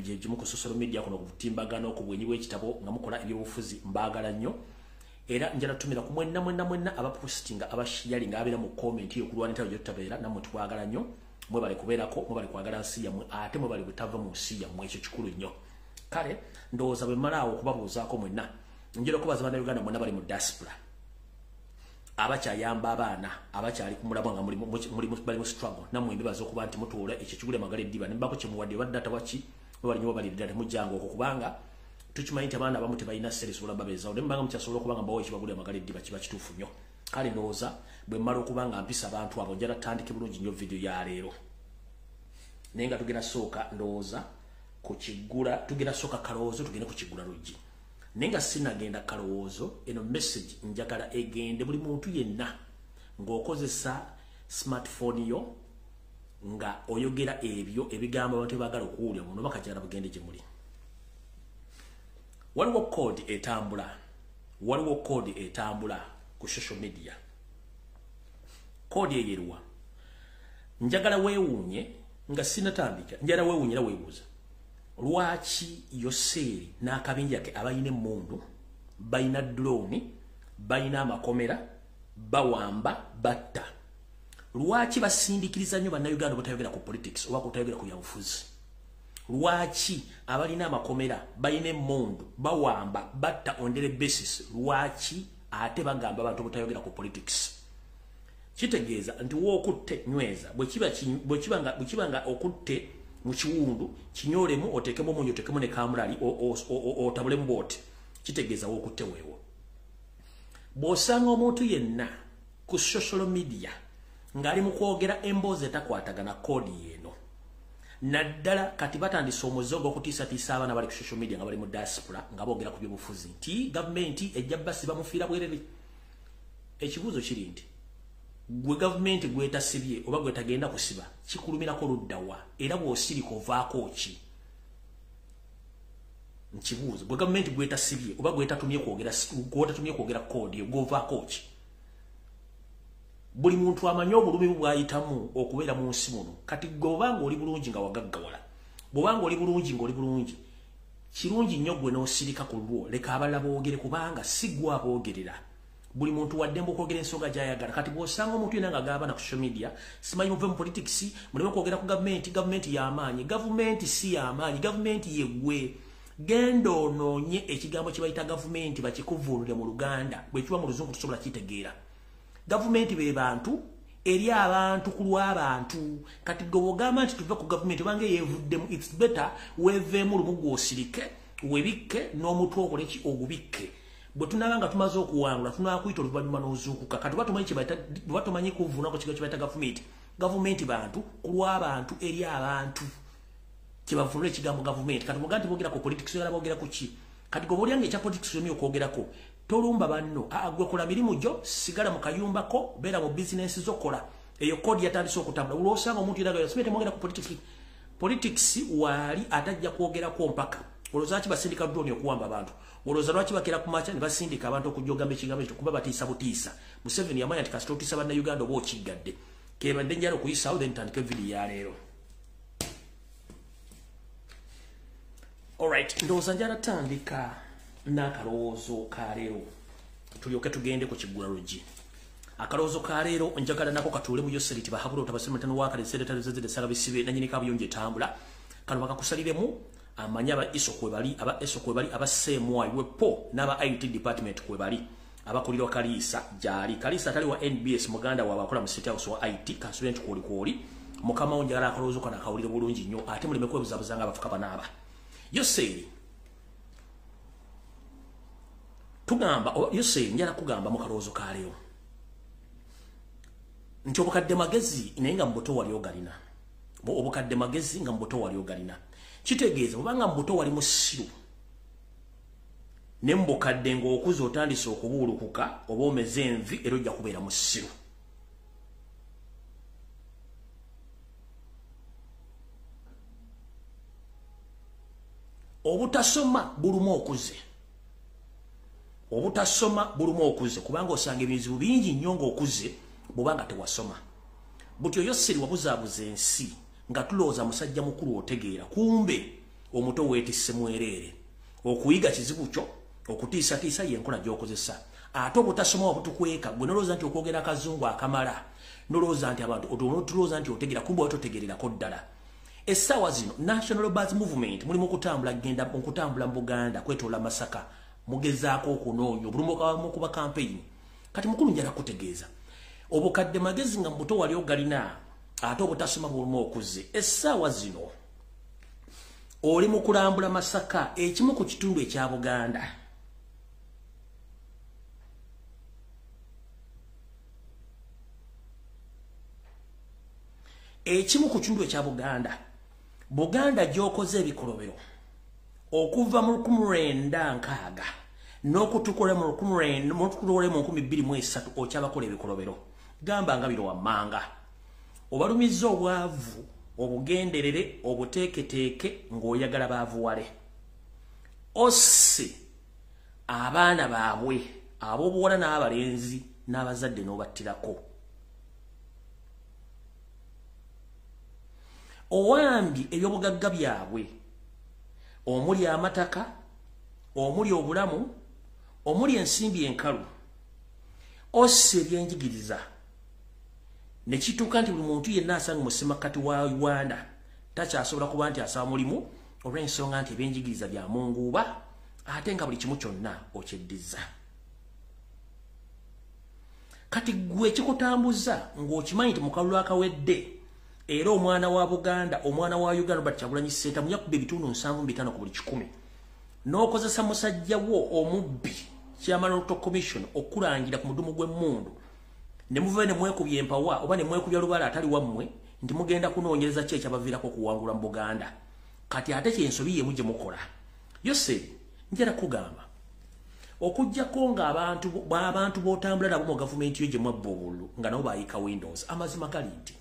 gimu ku social media kuno kutimbagano ku bwenyi bw'ekitabo nga mukola ebyobufuzi, mbaagala nnyo. Era njala tumira ku mwenna mwenna mwenna abapostinga, abasharinga, abeera mu comment okulwana entalo gye tutabeera nammwe, twagala nnyo. Mwebale kubeerako, mwebale kwagala nsi yammwe, ate mwebale butava mu nsi yammwe, ekyo kikulu nnyo. Kale ndowooza bwe mmala awo okubabuuzaako mwenna, njala okubaza Bannayuganda mwenna bali mu diaspora abakyayamba abaana abakyali ku mulamwa nga bali mu struggle, nammwe mbebaza okuba nti mutuula ekyo kigule amagala eddiba ne mbako kye muwadde oba data waki, mwebale nnyo, mwebale ddala, temujjanga okwo kubanga tukimanyi nti abaana abamu tebalina ssente zisobola babeezaawo, naye mubanga mukyasobola okuba nga mbawa ekibagulira amagala eddiba, kiba kituufu nnyo. Kale ndowooza bwe mmala okuba nga mpisa abantu abo, njala tutandike bulungi nnyo vidiyo ya leero, naye nga tugenda sooka ndowooza ku kiggula, tugenda sooka kalowoozo, tugende ku kiggula luggi. Naye nga sinagenda kalowoozo, eno message njagala egende buli muntu yenna ng'okozesa smartphone yo nga oyogera ebyo ebigambo abantu baagala okuwulira muno bakajala bugende gye muli. Waliwo code etambula, waliwo code etambula ku social media. Code eyo eruwa? Njagala weewuunye nga sinatandika, njagala weewuunye era weebuuza lwaki Yoseeri n'akabinja ke abalina emmundu, balina drone, balina amakomera, bawamba, batta, lwaki basindikiriza nnyo Bannayuganda obutayogera ku politics oba kutayogera ku byabufuzi? Lwaki abalina amakomera, balina emmundu, bawamba, batta on daily basis, lwaki ate bagamba abantu obutayogera ku politics? Kitegeeza nti wookutte nyweza, bwe kiba nga okutte mu kiwundu, kinyoolemu, oteekemu omunyu, oteekemu ne kamulali, otabulemu bwoti, kitegeeza wookutte weewo. Bw'osanga omuntu yenna ku social media ng'ali mu kwogera emboozi etakwatagana, code yeeno. Naddala kati batandise omuze ogw'okutiisatiisa abaana bali ku social media nga bali mu diaspora nga boogera ku byobufuzi nti gavumenti ejja basiba, mufiira bwerere. Ekibuuzo kiri nti gwe gavumenti gwetasibye oba gwetagenda kusiba kikulumirako luddawa, era bw'osirika ovaako ki? Nkibuuzo, gwe gavumenti gwetasibye oba gwetatumye kwogera code, gwovaako ki? Buli muntu amanyi obulumi bwayitamu okubeera mu nsi muno. Kati gwe obanga oli bulungi nga wagaggawala, bw'obanga oli bulungi ng'oli bulungi, kirungi nnyo gwe n'osirika ku lulwo, leka abalala boogere, kubanga si gwe aboogerera. Buli muntu waddembe okwogera ensonga gy'ayagala. Kati bw'osanga omuntu yenna nga gabana ku social media, simanyi muve mu politics, muleme kwogera ku gavumenti, gavumenti y'amaanyi, gavumenti si y'amaanyi, gavumenti yeggwe. Genda onoonye ekigambo kye bayita gavumenti bakikuvuunule mu Luganda, bwe kiba mu Luzungu tusobola kitegeera. Gavumenti be bantu, eri abantu ku lw'abantu. Kati gwe bw'ogamba nti tuve ku gavumenti obanga yeevuddemu, it's better weeveemu lumu, gw'osirike, webikke n'omutwe okoleki, ogubikke. Bwe tunaaba nga tumaze okuwangula, tunakuyita oluvannyuma n'ozuukuka. Kati oba tomanyi kuvuunako kigambo kye bayita gavumenti, gavumenti bantu, ku lw'abantu, eri abantu, kyebavunula ekigambo gavumenti. Kati bwoga nti boogera ku politics, oyagala boogera ku ki? Kati gwe bolyanga ekya politics omye okwogerako, tolumba banno. Aa, gwe kola mirimu gyo, sigala mu kayumbako, beera mu bizinensi zo, kola. Eyo code yatandise okutambula. Olwosanga omuntu yeraga sibe temwogera ku politics, politics waali atajja kwogerako mpaka. Olowooza lwaki basindika drone okuwamba abantu? Olowooza lwaki bakera ku makya ne basindika abantu okujogamba ekigambo ekyo? Kuba batiisa butiisa. Museveni yamanya nti kasita otiisa Bannayuganda oba okiggadde. Kebadde njala okuyisaawo, then tandike vidiyo ya leero. Alright, ndowooza njala tandika n'akalowoozo ka leero, tulyoke tugende ku kiggula luggi. Akalowoozo ka leero njagala nako katuule mu Yoseriti bahabula otabasimatano wakale seretazezede sagabisibe nanyini kabuyonjo etambula. Kano bakakusaliremu amanyi aba ISO kwe bali, aba ESO kwe bali, aba CMI wepo n'aba IT department kwe bali, abakulirwa Kaliisa gyali. Kaliisa atali wa NBS, muganda waabwe akola mu State House wa IT. Kansubire nti kwoli kwoli mukama wo. Njagala akalowoozo kano akawulire bulungi nnyo, ate muleme kwebuzabuza nga abafuka banaaba. Yoseeri tugamba, Yoseeri njala kugamba mu kalowoozo ka leero nti obukadde magezi, naye nga mu buto wali ogalina. Obukadde magezi nga mu buto wali ogalina, kitegeeza obanga mu buto wali musiru, ne mu bukadde ng'okuza otandise okubuulukuka oba omeze envi, era ojja kubeera musiru. Obutasoma bulumu okuze, obutasoma bulumu okuze, kubanga osanga ebizibu bingi nnyo ng'okuze bw'obanga tewasoma. Buti oyo siri wabuzaabuza ensi nga tulowooza musajja mukulu otegeera, kumbe Omuto weetisse mwereere. Okuyiga kizibu kyo, okutiisatiisa y'enkola gy'okozesa. Ate obutasoma obutukweka, gwe nolowooza nti okwogera akazungu akamala, nolowooza nti abantu, otulowooza nti otegeera, kumbe ototegeererako ddala. Essaawa zino National Bus Movement mulimu okutambula genda okutambula mu Buganda kwetoola Masaka, mugezaako okunoonya obulumbuka mu kuba campaign. Kati mukulu njala kutegeeza obukadde magezi nga muto wali ogalina, ate obutasoma bulumu okuze. Essaawa zino oli mu kulambula Masaka, ekimu ku kitundu ekya Buganda. Ekimu ku kitundu ekya Buganda, Buganda gy'okoze ebikolobero okuva mu 1960 n'okutukola mu 2003 okyabakola ebikolobero. Gamba nga biro wammanga. Obalumizza obwavu obugenderere obuteeketeeke ng'oyagala baavuwale. Osse abaana baabwe ab'obuwala n'abalenzi n'abazadde n'obattirako. Owambye ebyobugagga byabwe omuli amataka, omuli obulamu, omuli ensimbi enkalu. Osse ebyenjigiriza ne kituuka nti buli muntu yenna asanga mu ssemakkati wa Uganda takyasobola kuba nti asaba mulimu olw'ensonga nti ebyenjigiriza bya munguuba, ate nga buli kimu kyonna okyeddiza. Kati ggwe ekikutambuza ng'okimanyi nti mu kalulu akawedde era omwana wa Buganda, omwana wa Uganda Robert Kyagulanyi Ssentamu yakuba ebitundu 75 ku buli 100, n'okozesa musajja wo omubbi Chairman Electoral Commission okulangira ku mudumu gw'emmundu ne muve ne mwekubya empawa oba ne mwekubya lubala atali wammwe nti mugenda kunoonyereza ki ekyabaviirako okuwangula mu Buganda. Kati ate kyensobi yemu gye mukola. Yoseri, njala kugamba okuggyako ng'abantu b'otambula nabo mu gavumenti yo gye mwabba obululu nga nabo baayika windows, amazima gali nti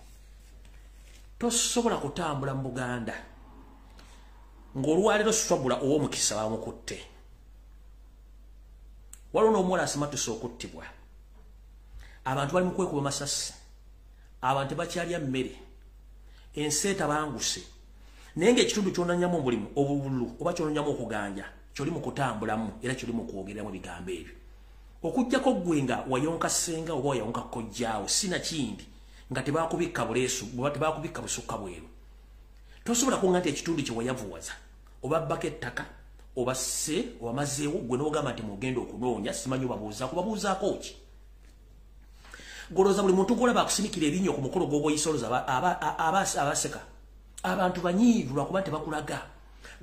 tosobola kutambula mu Buganda ng'olwaleero Swabula ow'omukisa bamukutte. Waliwo n'omuwala asimattuse okuttibwa. Abantu bali mu kwekuba masasi, abantu tebakyalya mmere, ensi etabanguse. Naye ng'ekitundu ky'ononyamu omulimu obululu oba ky'ononyamu okuganja ky'oli mu kutambulamu era ky'oli mu kwogeramu ebigambo ebyo. Okuggyako ggwe nga wayonka ssenga oba wayonka kojjaawo sinakindi nga tebakubikka buleesu oba tebakubikka busukka bweru. Tosobola kuŋŋa nti ekitundu kye wayavuwaza oba bbako ettaka oba sse obamazeewo ggwe n'ogamba nti mugenda okunoonya simanyi obabuuzaako, babuuzaako ki? Golooza buli muntu gw'olaba akusinikira ebinnyo ku mukolo gw'oboyisoloza abaseka. Abantu banyiivu lwakuba tebakulaga.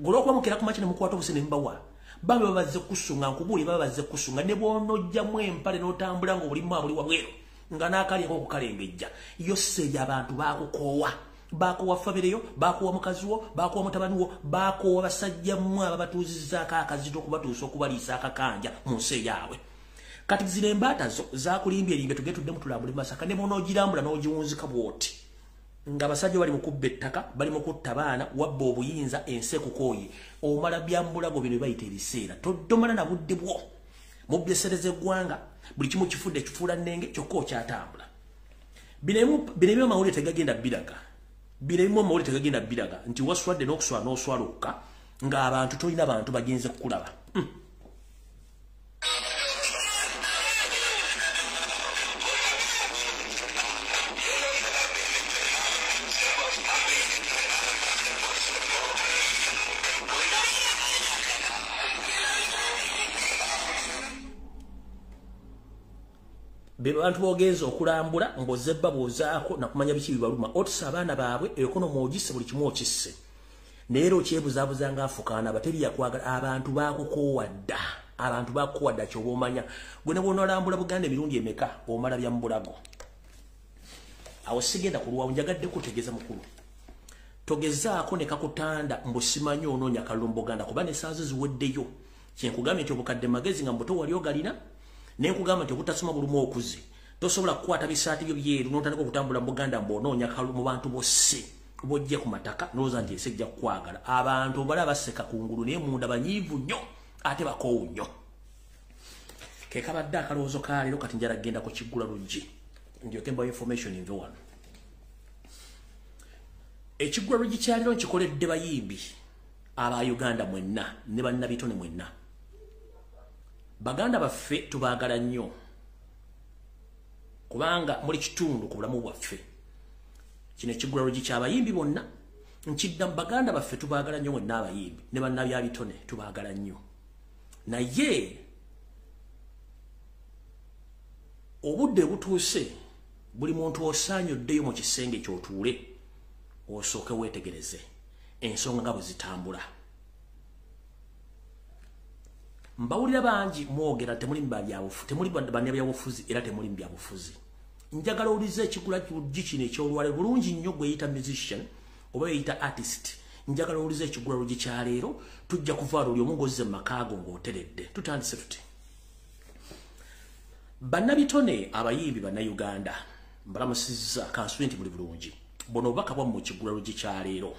Golookuba mukera ku makya ne mukwata obuse ne mubawa. Bambi babazze kusunga, nkubuulire babazze kusunga ne bw'onoggyamu empale n'otambula ng'obulimu abuli wabweru nga n'akalyako okukalengejja. Yose abantu baakukoowa. Baakoowa fabireyo, baakoowa mukazi wo, baakoowa mutabani wo, baakoowa basajja mmwe ababatuuzizzaako akazito okubatuusa okubaliisa akakanja mu nsi eyaabwe. Kati zino embaata zo zakulimbye erimbe tugetudde mutulambule Masaka ne bw'onoogirambula n'ogiwunzika bw'oti ng'abasajja bali mu kubba ettaka, bali mu kutta baana, wabba obuyinza, ensi ekukooye. Omala byambulago bino bayita ebiseera, todomala na budde bwo. Mubyesereza eggwanga, buli kimu kifudde kifuula nnenge kyokka okyatambula. Bino ebimu amawulire tegagenda biraga. Bino ebimu amawulire tegagenda biraga nti waswadde n'okuswala n'oswaluka ng'abantu tolina bantu bagenze kukulaba. Be bantu bogenze okulambula ng'ozze babuuzaako nakumanya biki bibaluma. Otusa abaana baabwe ekonomi ogisse buli kimu okisse. Naye era okyebuzaabuza ng'afukaana abateri yakwagala. Abantu baakukoowa dda, abantu baakukoowa dda ky'oba omanya. Gwe ne bw'onoolambula Buganda emirundi emeka omala bya mu bulago. Awo sigenda kulwawo, njagadde kutegeeza mukulu. Togezaako ne kakutanda mbu simanyi onoonya kalulu mu Buganda kuba n'essaawa ziweddeyo. Kye nkugambye nti obukadde magezi nga muto wali ogalina, ne nkugamba nti obutasoma bulumu okuze. Tosobola kukwata bisaati byo byeru n'otandika okutambula mu Buganda mbw'onoonya kalulu mu bantu bosse b'ojje ku mataka n'olowooza nti ensi ejja kukwagala. Abantu bala baseka kungulu naye munda banyiivu nnyo ate bakoowu nnyo. Ke kabadde akalowoozo ka leero. Kati njala kugenda ku kiggula luggi ndyoke mbawa information nve wano. Ekiggula luggi kya leero nkikoledde bayimbi Aba Uganda mwenna ne bannabitone mwenna, baganda baffe tubaagala nnyo kubanga muli kitundu ku bulamu bwaffe. Kino ekigulalogi ky'abayimbi bonna nkidda, baganda baffe tubaagala nnyo mwenna abayimbi ne bannabyabitone tubaagala nnyo, naye obudde butuuse buli muntu osaanye oddeyo mu kisenge ky'otuule osooke weetegereze ensonga nga bwe zitambula. Mbawulira bangi mwogera temuli bannabyabufuzi era temuli byabufuzi. Njagala owulize ekigulalogi kino eky'olwaleero bulungi nnyo, gwe yita musician oba yita artist. Njagala owulize ekigulalogi kya leero, tujja kuvaala oli omu ng'ozze mu makaago ng'oteredde. Tutandise tuti. Bannabitone abayimbi bannayuganda mbalamusizza, kansubire nti muli bulungi. Buno obubaka bwammwe mu kigulalogi kya leero.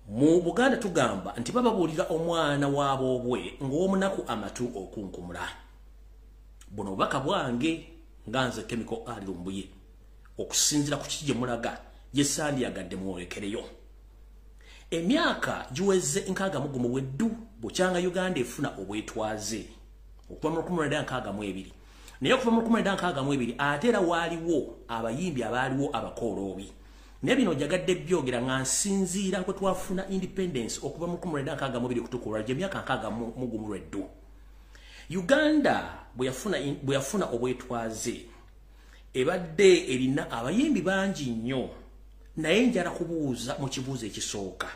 Mu Buganda tugamba nti bababuulira omwana w'aboobwe ng'omunaku amatu okunkumula. Buno obubaka bwange nga nze Chemical Ali Lumbuye, okusinziira ku kiki gye mulaga gye sandyagadde mwolekereyo. Emyaka giweze 61 bweddu bukyanga Uganda efuna obwetwaze okuva mu 1962. Naye okuva mu 1962 ate era waaliwo abayimbi abaaliwo abakooloobi. Naye bino njagadde byogera nga nsinziira kwe twafuna independence okuva mu 1962 kutuuka olwaleero, emyaka 61 lweddu. Uganda bwe yafuna obwetwaze ebadde erina abayimbi bangi nnyo, naye njala kubuuza mu kibuuzo ekisooka,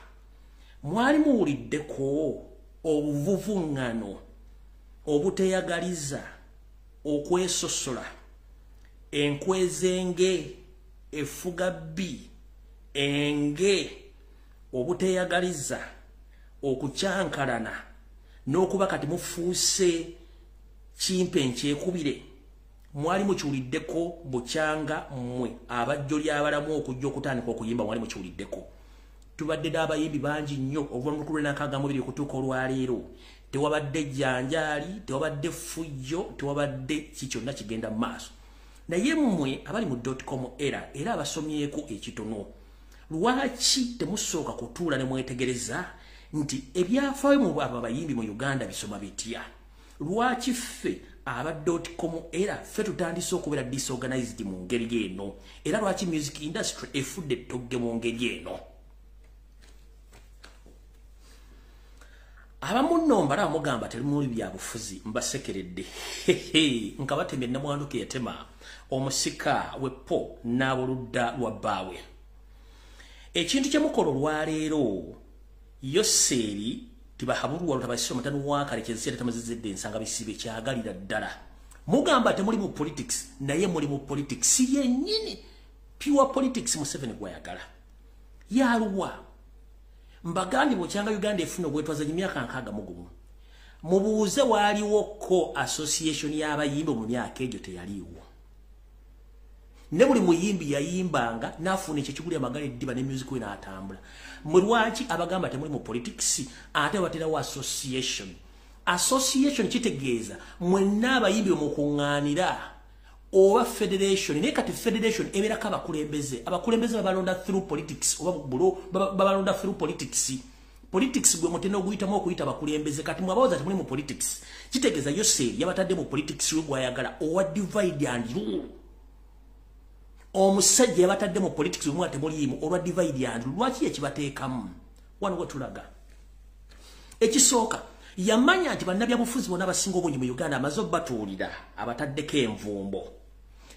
mwali muwuliddeko obuvuvuŋŋano, obuteyagaliza, okwesosola, enkwezenge, effuga bbi, enge, obuteyagaliza, okukyankalana n'okuba kati mufuuse kimpe nkyekubire? Mwali mukiwuliddeko bukyanga mmwe abajjo ly'abalamu okujja okutandika okuyimba? Mwali mukiwuliddeko? Tubadde n'abayimbi bangi nnyo okuva mu 1962 okutuuka olwaleero. Tewabadde jjanjaali, tewabadde ffujjo, tewabadde ki kyonna kigenda mu maaso. Naye mmwe abali mu .com era abasomyeko ekitono, lwaki temusooka kutuula ne mwetegereza nti ebyafaayo mu abo abayimbi mu Uganda bisoma bitya? Lwaki ffe aba .com era ffe tutandise okubeera disorganized mu ngeri eno? Era lwaki music industry efudde ettogge mu ngeri eno? Abamu nno mbalaba mugamba temuli byabufuzi, mbasekeredde. Nkabatemye nnamwandu ke yatema omusika w'eppo n'aboludda lwa bbaawe. Ekintu kye mukola olwaleero, Yoseeri tibahabulwa lutabasisa omutano wa Kalekezi yatamazizedde ensanga bisibe kyagalira ddala. Mugamba temuli mu politics, naye muli mu politics yennyini, pure politics Museveni gw'ayagala. Yaluwa. Mbagambye bw'okyanga Uganda efuna obwetwaze emyaka 61. Mubuuze waaliwo ko association y'abayimbi mu myaka egyo? Teyaliiwo. Ne buli muyimbi yayimbanga n'afuna ekyo ekigulira amagala eddiba ne music we n'atambula. Mmwe lwaki abagamba temuli mu politics ate baterawo association? Association kitegeeza mwenna abayimbi mukuŋŋaanira, oba federation. Naye kati federation ebeerako abakulembeze. Abakulembeze babalonda through politics, oba babalonda through politics. Politics gwe mutenda oguyitamu okuyita abakulembeze. Kati mwabawooza temuli mu politics, kitegeeza Yoseeri yabatadde mu politics we gw'ayagala, owa divide and rule. Omusajja yabatadde mu politics bwe muba temuliimu olwa divide and rule. Lwaki yakibateekamu? Wano we tulaga. Ekisooka, yamanya nti bannabyabufuzi bonna abasinga obungi mu Uganda amaze obbatuulira, abataddeko envumbo.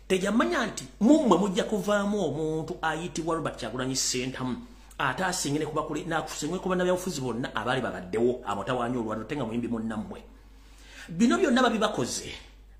Teyamanya nti mummwe mujja kuvaamu omuntu ayitibwa Robert Kyagulanyi Ssentamu, ate asinge ne ku bannabyabufuzi bonna abaali babaddewo abatawaanya olwaliro, ate nga muyimbi munnammwe. Bino byonna babibakoze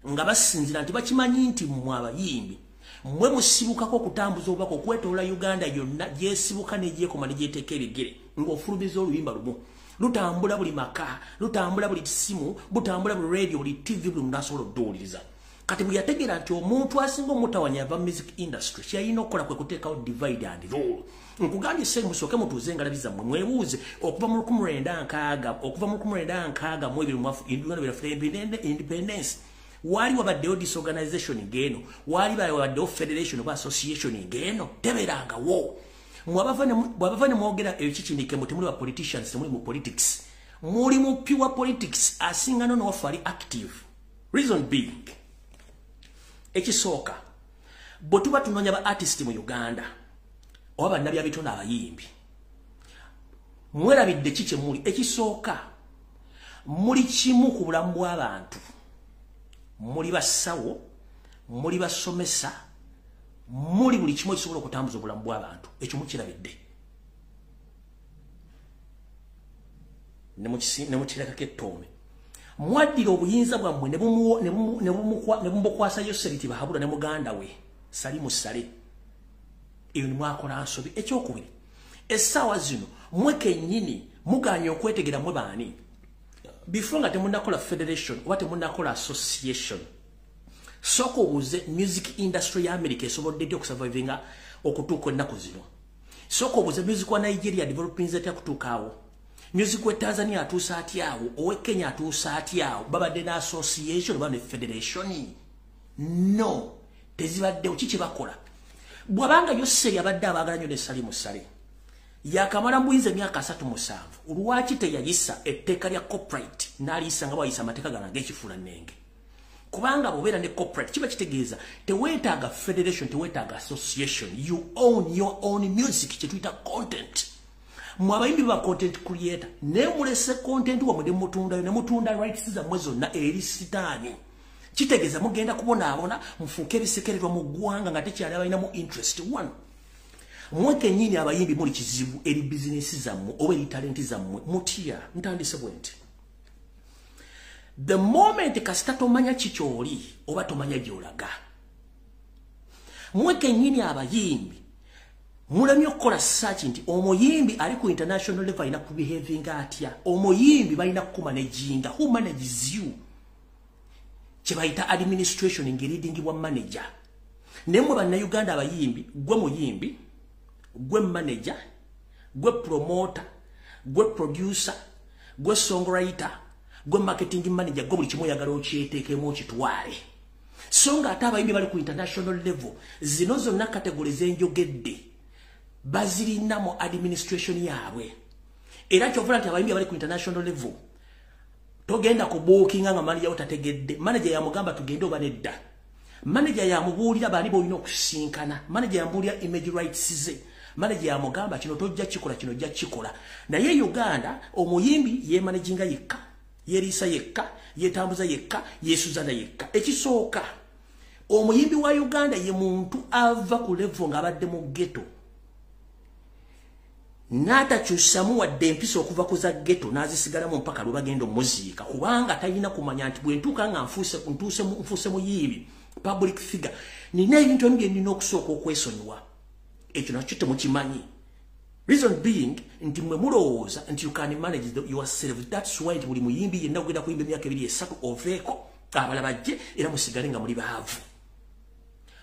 nga basinziira nti bakimanyi nti mmwe abayimbi mmwe musibukako okutambuza obubaka okwetoola Uganda yonna, gyesibuka n'egyekoma ne gyeteeka ebigere, ng'ofulumiza oluyimba lumu lutambula buli maka, lutambula buli simu, butambula buli radio, buli TV, buli muntu asobola odduwuliriza. Kati bwe yategeera nti omuntu asinga omutawanya ava music industry, kyeyalina okukola kwe kuteekawo divide and rule. Nkugambye se musooke mutuuze engalabi zammwe mwebuuze okuva mu 1960, okuva mu 1962 independence, waali wabaddewo disorganization ng'eno? Waali wabaddewo federation oba association ng'eno? Tebeerangawo. Bwabava ne mwogera ekikinike mu temuli ba politicians, temuli mu politics. Muli mu pure politics asinga nono wafu ali active. Reason being, ekisooka, bwe tuba tunoonya ba artist mu Uganda oba bannabyabitone abayimbi, mwerabidde ki kye muli? Ekisooka, muli kimu ku bulamu bw'abantu. Muli basawo, muli basomesa, muli buli kimu ekisobola okutambuza obulamu bw'abantu. Ekyo mukirabidde. Ne mukirekako ettoome. Mwaddira obuyinza bwammwe ne bumukwasa Yoseri Tibuhaburwa ne muganda we Salimu Sale. Eyo ne mwakola nsobi. Ekyokubiri, essaawa zino mmwe kennyini muganye okwetegera mmwe baani. Before nga temunnakola federation oba temunnakola association, sooka obuuze music industry ya America esobodde etya okusurvivinga okutuuka ennaku zino. Sooka obuuze music wa Nigeria developing atya kutuuka awo. Music wa Tanzania atuusa atya awo, owe Kenya atuusa atya awo. Babadde na association oba ne federation? No, tezibaddewo. Ki kye bakola? Bw'abanga Yoseri abadde abaagala nnyo ne Salimu Sale, yakamala muyinza emyaka 37, lwaki teyayisa etteeka lya copyright n'aliyisa nga bw'ayisa amateeka gano ag'ekifuulannenge? Kubanga bw'obeera ne copyright kiba kitegeeza teweetaaga federation, teweetaaga association. You own your own music, kye tuyita content. Mwe abayimbi ba content creator, naye mulese content wammwe ne mutundayo, ne mutunda rights zammwe zonna eri sitaani. Kitegeeza mugenda kubonaabona, mufuuke ebisekererwa mu ggwanga nga tekyali abalinamu interest. One, mmwe kennyini abayimbi muli kizibu eri bizinesi zammwe oba eri talenti zammwe. Mutya? Ntandise bwe nti, the moment kasita tomanya kikyoli oba tomanya gy'olaga. Mmwe kennyini abayimbi mulemye okukola search nti omuyimbi ali ku international level alina kubehavinga atya, omuyimbi balina kukumanaginga, who manages you, kye bayita administration ng'eridingibwa manager. Naye mmwe Bannayuganda abayimbi, gwe muyimbi, gwe manager, gwe promoter, gwe producer, gwe songwriter, gwe marketing manager, gwe buli kimu oyagala okyeteekemu okitwale. So nga ate abayimbi bali ku international level, zino zonna category zenjogedde bazirina mu administration yaabwe. Era kyovula nti abayimbi abali ku international level togenda kubookinga nga manager wo tategedde. Manager yamugamba tugende oba nedda. Manager yamubuulira baani b'olina okusinkana. Manager yamubuulira image rights ze. Manager yamugamba kino tojja kikola, kino ojja kikola. Naye Uganda omuyimbi yeemanaginga yekka, yeeriisa yekka, yeetambuza yekka, yeesuzana yekka. Ekisooka, omuyimbi wa Uganda ye muntu ava ku level ng'abadde mu ghetto, n'atakyusamu wadde empisa okuva ku za ghetto n'azisigalamu mpaka lwe bagenda omuziika, kubanga talina kumanya nti bwe ntuuka nga nfuuse muyimbi public figure, nina ebintu ebimu bye nnina okusooka okwesonyiwa. Ekyo nakyo temukimanyi. Reason being nti mmwe mulowooza nti you can manage yourself. That's why nti buli muyimbi yenna ogenda kuyimba emyaka 2 3 oveeko, abalala bajje, era musigale nga muli baavu.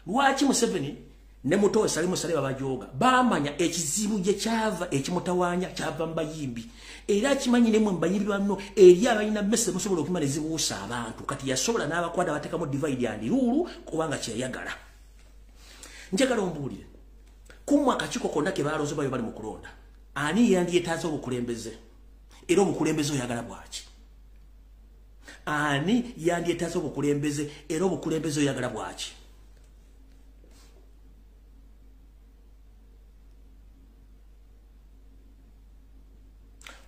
Lwaki Museveni ne muto Salimu Sale babajooga? Baamanya ekizibu gye kyava, ekimutawaanya kyava mu bayimbi. Era akimanyi ne mmwe mu bayimbi banno eri abalina mmese musobola okuyimba ne zibuusa abantu. Kati yasobola n'abakwata bateekamu divide and rule kubanga kyeyayagala. Njagala ombuulire, kummwe akakiiko konna ke baalonze bayo bali mu kulonda, ani yandyetaaze obukulembeze? Era obukulembeze oyagala bwaki? Ani yandyetaaze obukulembeze? Era obukulembeze oyagala bwaki?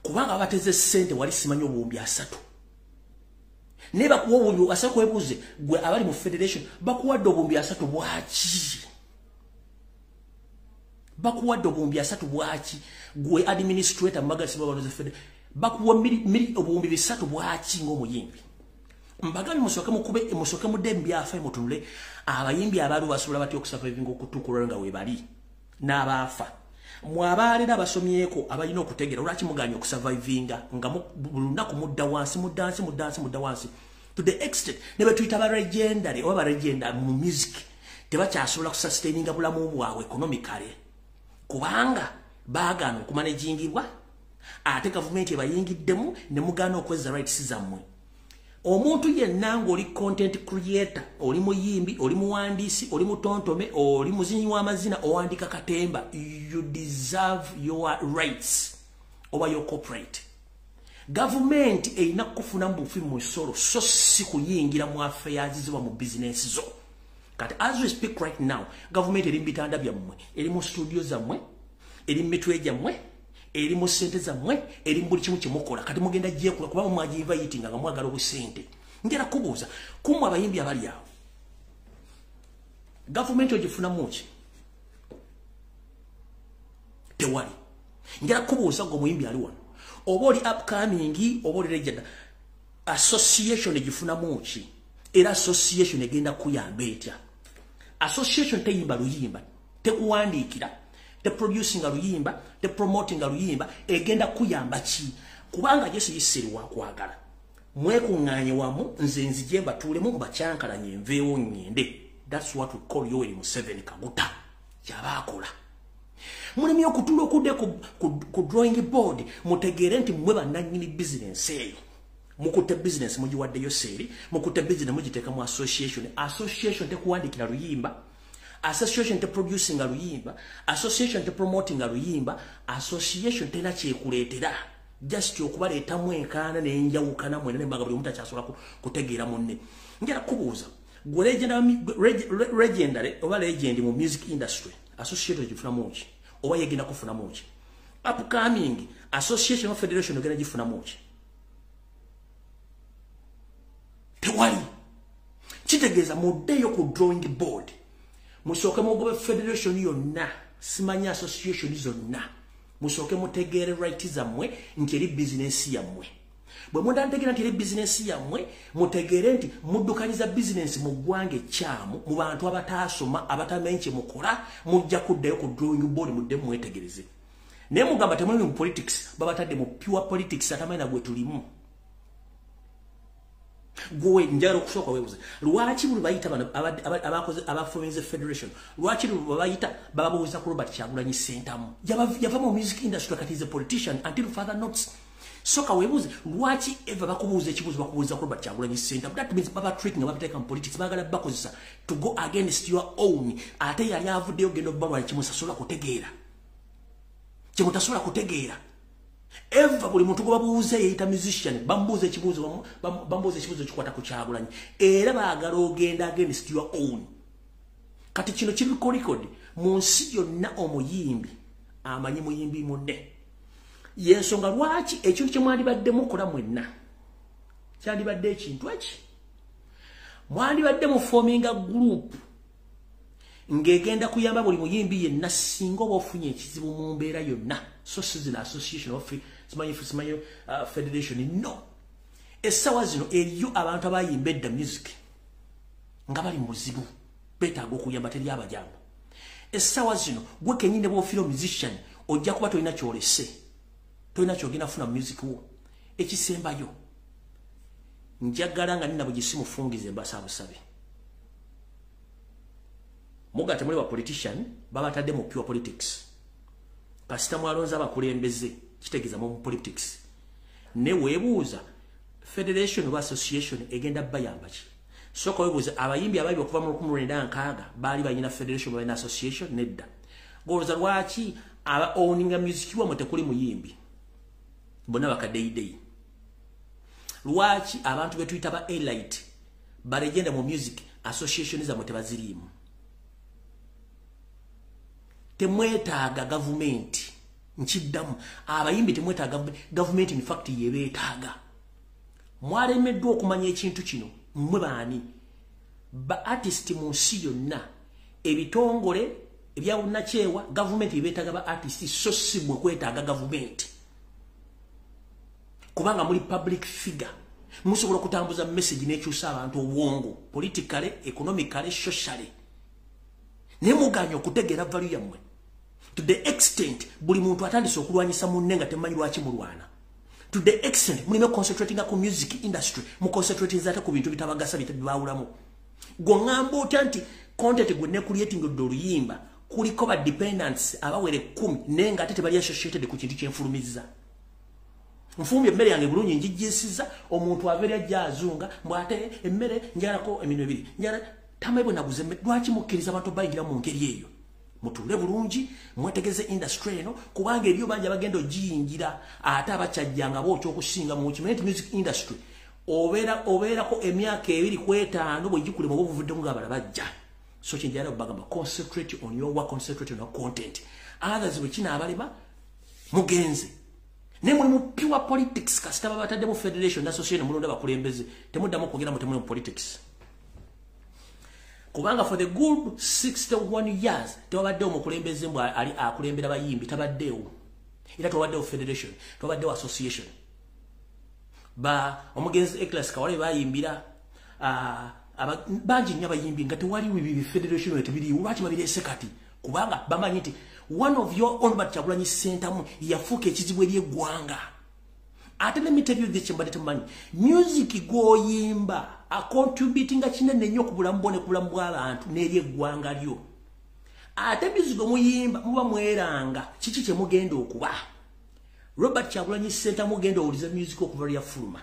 Kubanga bateze ssente wali simanyi obuwumbi 3, naye bakuwa obuwumbi 3. Kwebuuze gwe abali mu federation, bakuwadde obuwumbi 3 bwaki? Bakuwadde obuwumbi 3 bwaki? Gwe administrator mubagasi babaloze federation, bakuwa obuwumbi 3 bwaki ng'omuyimbi? Mbagambye musooke mukube, musooke mudde mu byafaayo mutunule abayimbi abaaliwo basobola batya okusurvivinga okutuuka nga we bali n'abaafa. Mwabalera abasomyeko abalina okutegeera, lwaki muganye okusurvivinga nga buli lunaku mudda wansi, mudda wansi, mudda wansi, mudda wansi, to the extent ne betuyita ba legendary oba ba legend mu music tebakyasobola kusustaininga bulamu bwabwe economically, kubanga baagaana okumanagingibwa, ate gavumenti ebayingiddemu ne mugaana okwezza rights zammwe. Omuntu yenna ng'oli content creator, oli muyimbi, oli muwandiisi, oli mutontome, oli muzinyi w'amazina, owandiika katemba, you deserve your rights oba your corporate. Gavumenti erina kukufuna mu bufi mu musolo, so si kuyingira mu affairs ziba mu business zo. Kati as we speak right now, gavumenti eri mu bitanda byammwe, eri mu studio zammwe, eri mu mitwe gyammwe, eri mu ssente zammwe, eri mu buli kimu kyemukola. Kati mugenda gyekula kuba mwagiinvitinga nga mwagala obusente. Njagala kubuuza kummwe abayimbi abali awo, gavumenti ogifunamu ki? Tewali. Njagala kubuuza gwe omuyimbi ali wano, oba oli upcoming oba oli legend, association egifunamu ki? Era association egenda kuyamba etya? Association teyimba luyimba, tekuwandiikira, teproducinga luyimba, tepromotinga luyimba, egenda kuyamba ki? Kubanga Yesu yiseri wakwagala mwekuŋŋaanye wamu, nze nzije mbatuulemu mbakyankalanye nveewo ŋŋende. That's what we call Yoweri Museveni Kaguta kyaba akola. Mulemye okutuula okudde ku drawing board, mutegeere nti mmwe bannannyini bizinensi eyo. Mukutte bizinensi mugiwaddeyo seeri, mukutte bizinensi mugiteeka mu association. Association tekuwandiikira luyimba, association teproducinga luyimba, association tepromotinga luyimba, association terina kyekuleetera, just okubaleetamu enkaana n'enjawukana mwena ne mbaga buli omuntu akyasobola kutegeera munne. Njagala kubuuza gwe legendary oba legend mu music industry, association gifunamu ki? Oba yegenda kufunamu ki? Upcoming association of federation ogenda gifunamu ki? Tewali. Kitegeeza muddeyo ku drawing board, musooke mugobe federation yonna, simanyi association zonna, musooke mutegeere right zammwe nti eri bizinensi yammwe. Bwe mundantegeera nti eri bizinensi yammwe, mutegeere nti muddukanyiza bizinensi mu ggwanga ekyamu, mu bantu abataasoma, abatamanyi kye mukola. Mujja kuddayo ku drawing board, mudde mwetegereze. Naye mugamba temuli mu politics, babatadde mu pure politics atamanyi na gwe tulimu. Gwe njagala okusooka weebuuze lwaki buli bayita bano abakoze abaforminze federation, lwaki buli bayita bababuuza ku Robert Kyagulanyi Ssentamu? Yava mu music industry, kati is a politician until further notice. Soka weebuuze lwaki eva bakubuuza ekibuuzo bakubuuza ku Robert Kyagulanyi Ssentamu. That means baba tricking, babateeka mu politics, baagala bakozesa to go against your own. Ate yali avuddeyo genda obbalwala kimusasobola kutegeera, kyemutasobola kutegeera. Eva buli muntu gwe babuuza yeyita musician, bamubuuza ekibuuzo, bamubuuza ekibuuzo kikwata ku Kyagulanyi, era baagala ogenda against your own. Kati kino kiriko record mu nsi yonna, omuyimbi amanyi muyimbi munne. Yensonga lwaki ekintu kye mwandibadde mukola mwenna kyandibadde ekintu eki, mwandibadde muforminga group ng'egenda kuyamba buli muyimbi yenna singa oba ofunye ekizibu mu mbeera yonna, so si zino association of simanyi federation. No, essaawa zino eriyo abantu abayimba edda music nga bali mu buzibu, beetaaga okuyamba, teri abajamba. Essaawa zino gwe kennyini bw'ofiira musician, ojja kuba tolina kyolese, tolina kyogenda funa music wo. Ekisembayo, njagala nga nina bwe mufungize mbasaabusabe, muga temuli ba politician, babatadde mu pure politics. Kasita mwalonze abakulembeze, kitegeeza mu politics. Ne weebuuza federation oba association egenda bayamba ki? Sooka weebuuza abayimbi ababi okuva mu 1960 baali balina federation, balina association? Nedda. Golooza lwaki aba owninga music wamwe tekuli muyimbi, bonna bakadeyideyi? Lwaki abantu betuyita ba elite, ba legend mu music, association zammwe tebaziriimu? Temwetaaga gavumenti. Nkiddamu, abayimbi temwetaaga gavumenti, in fact yebeetaaga. Mwalemeddwa okumanya ekintu kino. Mmwe baani ba artist mu nsi yonna, ebitongole ebyabunakyewa, gavumenti yebeetaaga ba artist, so si mmwe kwetaaga gavumenti, kubanga muli public figure, musobola okutambuza message n'ekyusa abantu obwongo politically, economically, socially. Naye muganya okutegeera value yammwe to the extent buli muntu atandise okulwanyisa munne nga temanyi lwaki mulwana. To the extent mulime concentratinga ku music industry, muconcentratinga ate ku bintu bitabagasa bibawulamu. Gwe otya nti content gwe ne creating oluyimba kuliko ba dependents abawere 10, naye nga ate tebali associated ku kintu kyenfulumizza? Nfumbye emmere yange bulungi njijjisiza, omuntu aveera ajja azunga mbw ate emmere njalako eminwe ebiri njala tamanyi bwe naguze emmere. Lwaki mukkiriza abantu bayingira mu ngeri eyo? Mutuule bulungi, mwetegeze industry eno, kubanga eriyo bangi abagenda ogiyingira ate abakyajjanga bookya okusinga mu kimanye nti music industry obeerako emyaka 2 ku 5 bwe gikulema oba obuvuddemu ng'abalala bajja. So kyenjagala okubagamba, concentrate on your work, concentrate on your content. Others bwe kinaabalema mugenze. Naye muli mu pure politics, kasita babataddemu federation association mulonda bakulembeze, temuddamu okwogera mu temuli mu politics. Kubanga for the good 61 years tewabaddewo omukulembeze mbw ali akulembera bayimbi, tabaddeewo. Era tewabaddewo federation, tewabaddewo association. Ba omugenzi Eclas Kawale bayimbira bangi nnyo abayimbi nga tewaliwo ebi federation tebiriiwo. Lwaki babireese kati? Kubanga bamanyi nti one of your own Robert Kyagulanyi Ssentamu yafuuka ekizibu eri eggwanga. Ate let me tell you this, kyembadde temumanyi, music gw'oyimba acontributinga kinene nnyo ku bulamu bwo ne ku bulamu bw'abantu n'eri eggwanga lyo. Ate music omuyimba muba mweranga kiki kye mugenda okuba. Robert Kyagulanyi Ssentamu genda owulize music okuva lwe yafuluma,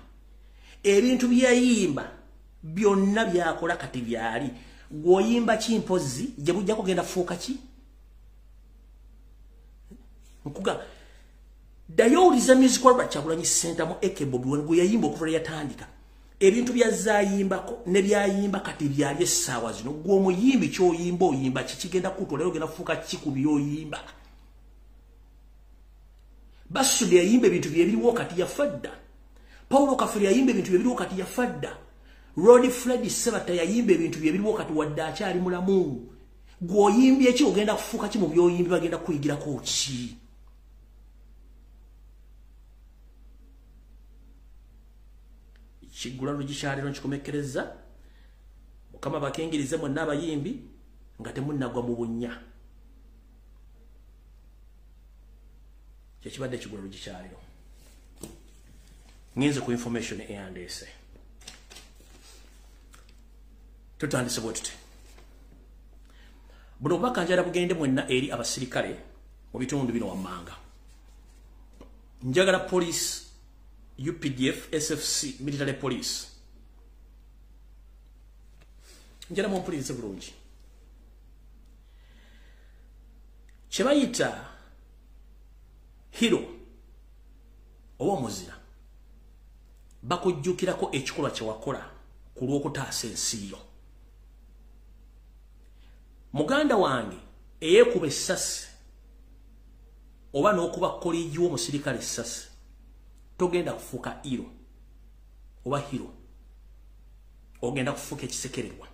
ebintu bye yayimba byonna byakola kati byali. Gw'oyimba ki mpozzi gye bujja kugenda fuuka ki? Nkuga ddayo owulize music wa Robert Kyagulanyi Ssentamu aka Bobi Wine gwe yayimba okuva lwe yatandika, ebintu byazaayimbako ne byayimba kati byali essaawa zino. Gwe omuyimbi ky'oyimba oyimba ki? Kigenda kutwala ogenda kufuuka ki ku by'oyimba? Basudde yayimba ebintu byebiriwo kati yafa dda. Paulo Kafere yayimba ebintu byebiriwo kati yafa dda. Rod Fred Sebatta yayimba ebintu byebiriwo kati wadde akyali mulamu. Gw'oyimbye ki ogenda kufuuka ki mu by'oyimbye? Bagenda kuyigirako ki? Kiggula lugikyaliro nkikomekkereza. Mukama bakingirize mwenna abayimbi nga temunnagwa mu bunnya. Kyekibadde kigula lugikyaliro. Ngenze ku information eyandeese. Tutandise bwe tuti. Buno obubaka njagala bugende mwenna eri abasirikale mu bitundu bino wammanga. Njagala police, UPDF, SFC, military police. Njagala mumpulirize bulungi. Kye bayita hero oba omuzira bakujjukirako ekikolwa kye wakola ku lw'okutaasa ensi yo. Muganda wange eyeekuba essasi oba n'okuba koligi w'omusirikale essasi, togenda kufuuka hero oba hero, ogenda kufuuka ekisekererwa.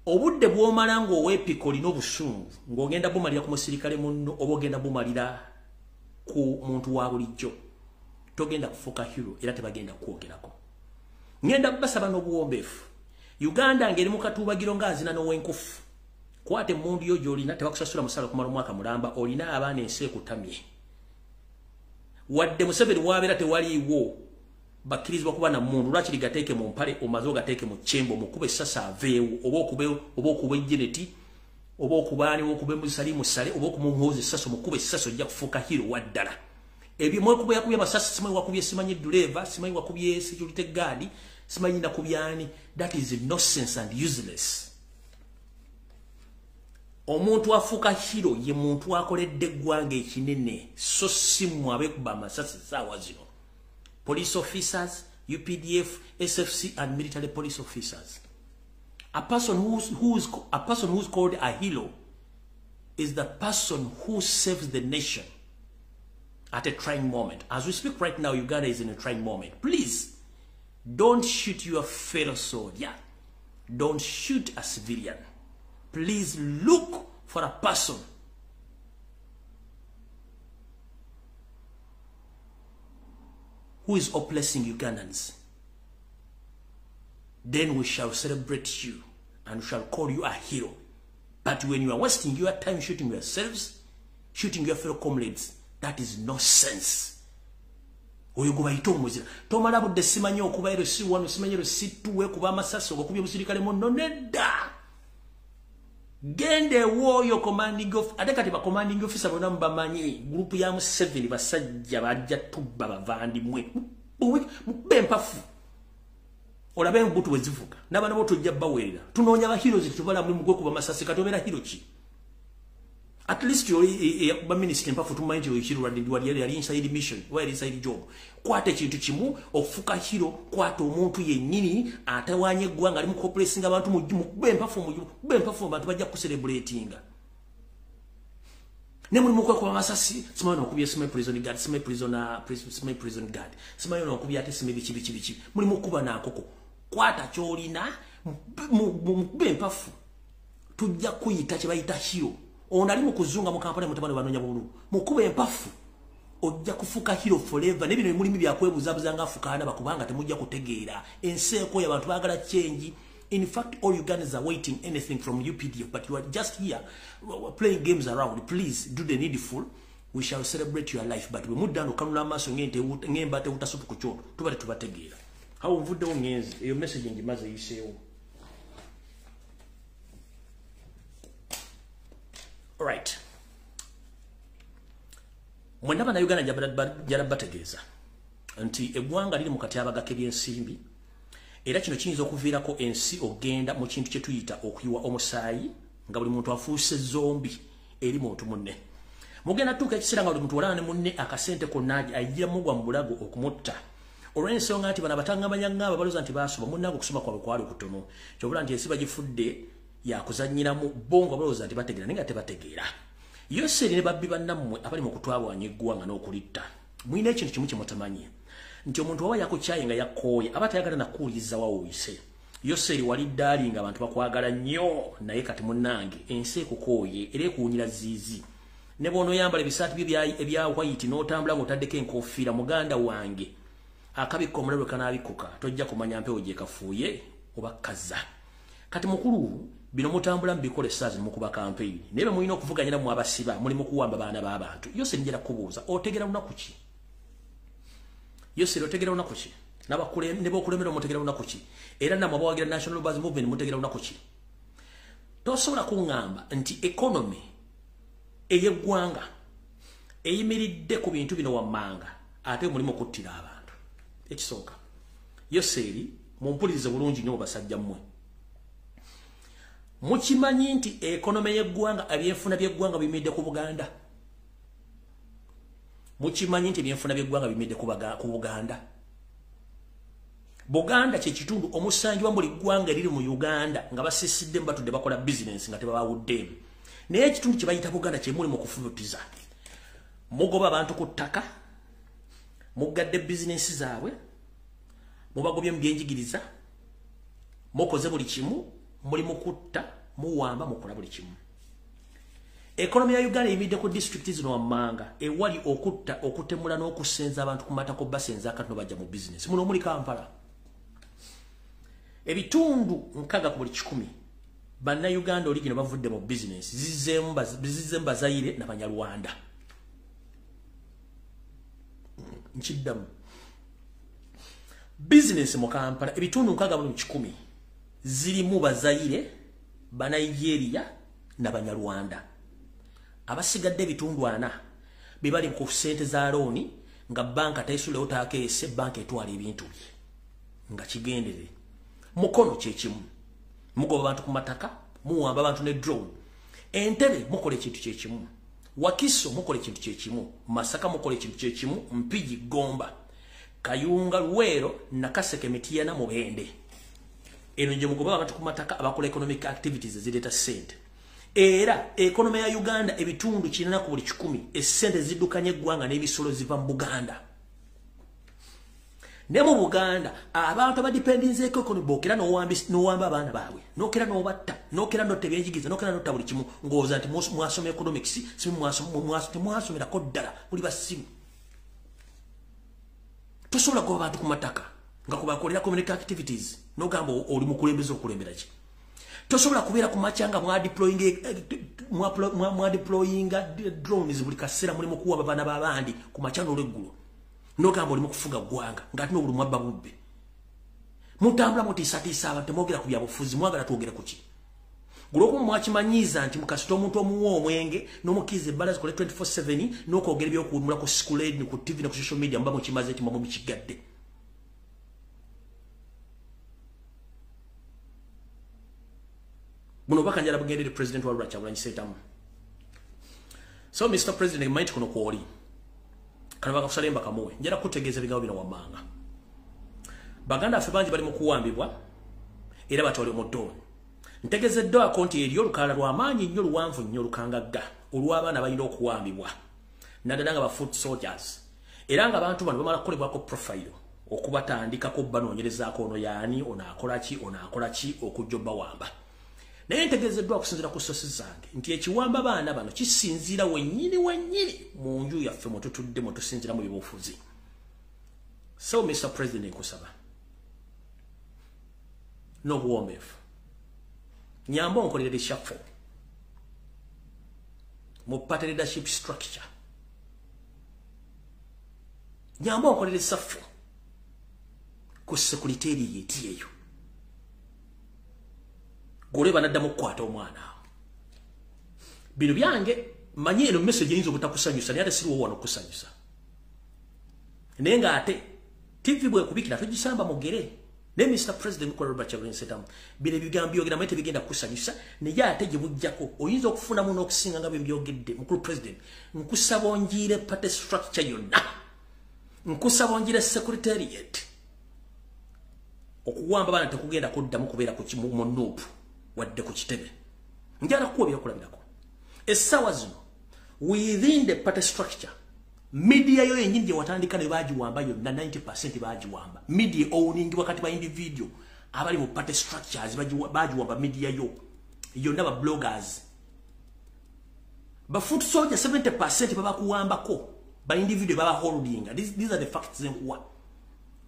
Obudde bw'omala ng'oweepika olina obusungu ng'ogenda bumalira ku musirikale munno oba ogenda bumalira ku muntu wa bulijjo, togenda kufuuka hero era tebagenda kukwogerako. Ngenda basaba n'obuwombeefu. Uganda ng'eri mu katuubagiro ng'azina n'owenkufu. Kwata emmundu yo gy'olina, tebakusasula musala okumala omwaka mulamba, olina abaana ensi ekutamye. Wadde Museveni wabeera tewaliiwo bakkirizibwa kuba na mmundu, lwakiri gateeke mu mpale omaze ogateeke mu kyembo mukube essasi aveewo, oba okuba ejjeneti oba okubaani oba okuba emusali musale oba okumuhooza essasi omukube essasi, ojja kufuuka hero wa ddala. Ebyo mwekuba yakubye amasasi, simanyi wakubye simanyi dduleeva, simanyi wakubye security guard, simanyi nakubyani. That is nonsense and useless. Omuntu afuuka hero ye muntu akoledde eggwanga ekinene, so si mmwe abeekuba amasasi essaawa zino. Police officers, UPDF, SFC and military police officers. A person who's called a hero is the person who saves the nation at a trying moment. As we speak right now, Uganda is in a trying moment. Please, don't shoot your fellow soldier. Don't shoot a civilian. Please look for a person who is oppressing Ugandans. Then we shall celebrate you and we shall call you a hero. But when you are wasting your time shooting yourselves, shooting your fellow comrades, that is no sense. Oyo gwe bayita omuzira. Tomala budde simanyi okuba ero si wano, simanyi ero si tuwe, kuba amasasi okubye omusirikale munno, nedda. Genda ewooyo commanding officer, ate kati ba commanding officer bonna mubamanyi, group ya Museveni basajja bajja tubba bavandimwe. Mukube empafu. Olabe embuto bwe zivuga. N'abaana bo tujja baweerera. Tunoonya ba heroes tubala mulimu gwekuba masasi kati obeera hero ki? At least you're ba minister empafu tumanyi nti oyo hero yali inside mission, oba yali inside job. Kwata ekintu kimu okufuuka hero, kwata omuntu yennyini atawaanya eggwanga ali mu kuoppressinga abantu, mukube empafu, mukube empafu abantu bajja kucelebratinga. Ne mulimu kwekuba masasi, simanyi n'okubya simanyi prison guard, simanyi prisoner, simanyi prison guard, simanyi n'okubya ate simanyi biki biki biki. Mulimu kuba nankoko. Kwata ky'olina, mukube empafu. Tujja kuyita kye bayita hero. Ono ali mu kuzunga mu Kampala mutabani banoonya bululu. Mukube empafu. Ojja kufuuka hero forever. Ne bino mulimu byakwebuzabuza nga afukaana bakubanga temujja kutegeera. Ensi ekooye abantu baagala change. In fact, all Ugandans are waiting anything from UPDF, but you are just here playing games around. Please do the needful. We shall celebrate your life. But we mudda okanula amaaso ng'emba tewuta supu ku kyoto. Tuba tetubategeera. Awo nvuddewo ngenze. Eyo message ngimaze eyiseewo. All right. Mwenna Bannayuganda njala bategeeza nti eggwanga liri mu katyabaga k'ebyensimbi, era kino kiyinza okuviirako ensi okugenda mu kintu kye tuyita okuyiwa omusaayi nga buli muntu afuuse zombi eri muntu munne. Mugenda tuuka ekiseera nga buli muntu walaba ne munne akasente konna ayigira mugwa mu bulago okumutta. Olw'ensonga nti bano abatangamanyangamba balowooza nti baasoma, munnange okusoma kwabwe kwali kutono. Ky'obula nti ensi bagifudde yakuzannyiramu bo nga balowooza nti bategeera naye nga tebategeera. Yoseri ne babbi bannammwe abali mu kutwabwanya eggwanga n'okulitta. Mulina ekintu kimu kye mutamanyi nti omuntu waba yakukyaye nga yakooye aba tayagala nakuwuliriza wawoyise. Yoseri wali ddaali nga abantu bakwagala nnyo, naye kati munnange ensi ekukooye era ekuwunyira ziizi. Ne bw'onooyambala ebisaati byo ebya white n'otambula ng'otaddeko enkofiira, muganda wange akabikka omulabe kanaabikkuka tojja kumanya mpewo gye kafuuye oba kazza. Kati mukulu bino mutambula mubikola essaazi mukuba campaign, naye bwe mulina okuvuganya nammwe abasiba muli mu kuwamba baana b'abantu. Yoseri njala kubuuza otegera lunaku ki? Yoseri otegera lunaku ki? Ne b'okulembera mutegera lunaku ki? Era nammwe abawagira National Buzz Movement mutegera lunaku ki? Tosobola kuŋŋamba nti economy ey'eggwanga eyimiridde ku bintu bino wammanga ate mulimu okuttira abantu. Ekisooka, Yoseri mumpulirize bulungi nnyo basajja mmwe. Mukimanyi nti economy y'eggwanga ebyenfuna by'eggwanga biyimiridde ku Buganda? Mukimanyi nti ebyenfuna by'eggwanga biyimiridde ku Buganda? Buganda kye kitundu omusangibwa buli ggwanga eriri mu Uganda nga basisiddemu batudde bakola bizinensi nga tebabawuddeemu. Naye ekitundu kye bayita Buganda kye muli mu kufubutiza. Mugoba abantu ku ttaka, muggadde bizinensi zaabwe, mubagobye mu byenjigiriza, mukoze buli kimu, muli mu kutta, muwamba, mukola buli kimu. Economy ya Uganda eyimiridde ku disitulikiti zino wammanga ewali okutta, okutemula n'okusenza abantu ku matako basenza akatono bajja mu bizinensi. Muno omuli Kampala. Ebitundu 6 ku buli 100 bannayuganda oligino bavudde mu bizinensi zizzeemu Bazaire n'Abanyarwanda. Nkiddamu. Bizinensi mu Kampala ebitundu 6 mu 100 zirimu Bazaire, Banigeria n'Abanyarwanda. Abasigadde ebitundu 4 be bali ku ssente za looni nga banka tayisulewo taakeese, banka etwala ebintu bye nga kigendere. Mukono kye kimu. Mugoba abantu ku mataka, muwamba abantu ne drone. Entebbe mukola ekintu kye kimu. Wakiso mukola ekintu kye kimu. Masaka mukola ekintu kye kimu. Mpigi, Gomba, Kayunga, Luweero, Nakaseke, Mityana, Mubende. Eno gye mugoba abantu ku mataka abakola economic activities ezireeta ssente. Era economy ya Uganda ebitundu 8 ku buli 100 essente ziddukanya eggwanga n'ebisolo ziva mu Buganda. Ne mu Buganda abantu abadipendinzeeko economy bookera n'owamba abaana baabwe, n'okera n'obatta, n'okera n'otta ebyenjigiriza, n'okera n'otta buli kimu ng'owooza nti mwasoma economics, si temwasomerako ddala, muli basiru. Tosobola kugoba abantu ku mataka nga kubakolera community activities n'ogamba oli mukulembeze okulembera ki? Tosobola kubeera ku makya nga mwadeployinga drones buli kaseera muli mu kuwamba baana b'abandi ku makya n'olweggulo n'ogamba oli mu kufuga ggwanga ng'ate n'obuli mwabba bubbe. Mutambula mutiisatiisa abantu, temwogera ku byabufuzi, mwagala twogere ku ki? Gulwokuba mwakimanyiiza nti mukasita omuntu omuwa omwenge n'omukkiriza ebbala zikole 24/7 n'okwogera ebyokuwumula ku screen, ku TV ne ku social media, muba mukimaze nti muba mukigadde. Buno obubaka njala bugendere President wa Robert Kyagulanyi Ssentamu. So Mr. President, manyi kuno kwoli kano bakakusala kamuwe, njala kutegeeza ebigambo bino wammanga. Baganda baffe bangi bali mu kuwambibwa era batwale mu ddooni. Ntegezeddwako nti eriyo olukalala lw'amaanyi nnyo, luwanvu nnyo, olukangagga olw'abaana balina okuwambibwa, naddala nga ba foot soldiers, era nga abantu bano bamala kukolebwako profile okubatandikako banoonyerezaako ono yaani, ono akola ki, ono akola ki, okujja obbawamba. Naye ntegezeddwa okusinziira ku sosi zange nti ekiwamba baana bano kisinziira wennyini wennyini mu nju yaffe mwe tutudde, mwe tusinziira mu byobufuzi. So Mr. President, nkusaba n'obuwombeefu, nyamba onkolere reshuffle mu party leadership structure, nyamba onkolere reshuffle ku secretariat eyo, gole banaddamu okukwata omwana awo. Bino byange, manyi eno message eyinza obutakusanyusa, naye ate siriwo wano okukusanyusa. Naye ng'ate TV bwekubikira togisamba mugere. Naye Mr. President Mukola Robert Kyagulanyi Ssentamu, bino ebigambo byogera naye tebigenda kukusanyusa, naye ate gye bujjako oyinza okufunamu n'okusinga nga bwe mbyogedde. Mukulu President, nkusaba onjiire party structure yonna, nkusaba onjiire secretariat. Okuwamba abaana tekugenda kuddamu kubeera mu NUP wadde ku kitebe. Njala kuwa ebyokulabirako. Essaawa zino within the party structure, media yo yennyini gye watandika ne baagiwamba yonna, 90% baagiwamba. Media owning wakati ba individual abali mu party structures bagiwamba media yo yonna, ba bloggers, ba foot soldier 70% babakuwambako, ba individual baba holding. These are the facts nkuwa.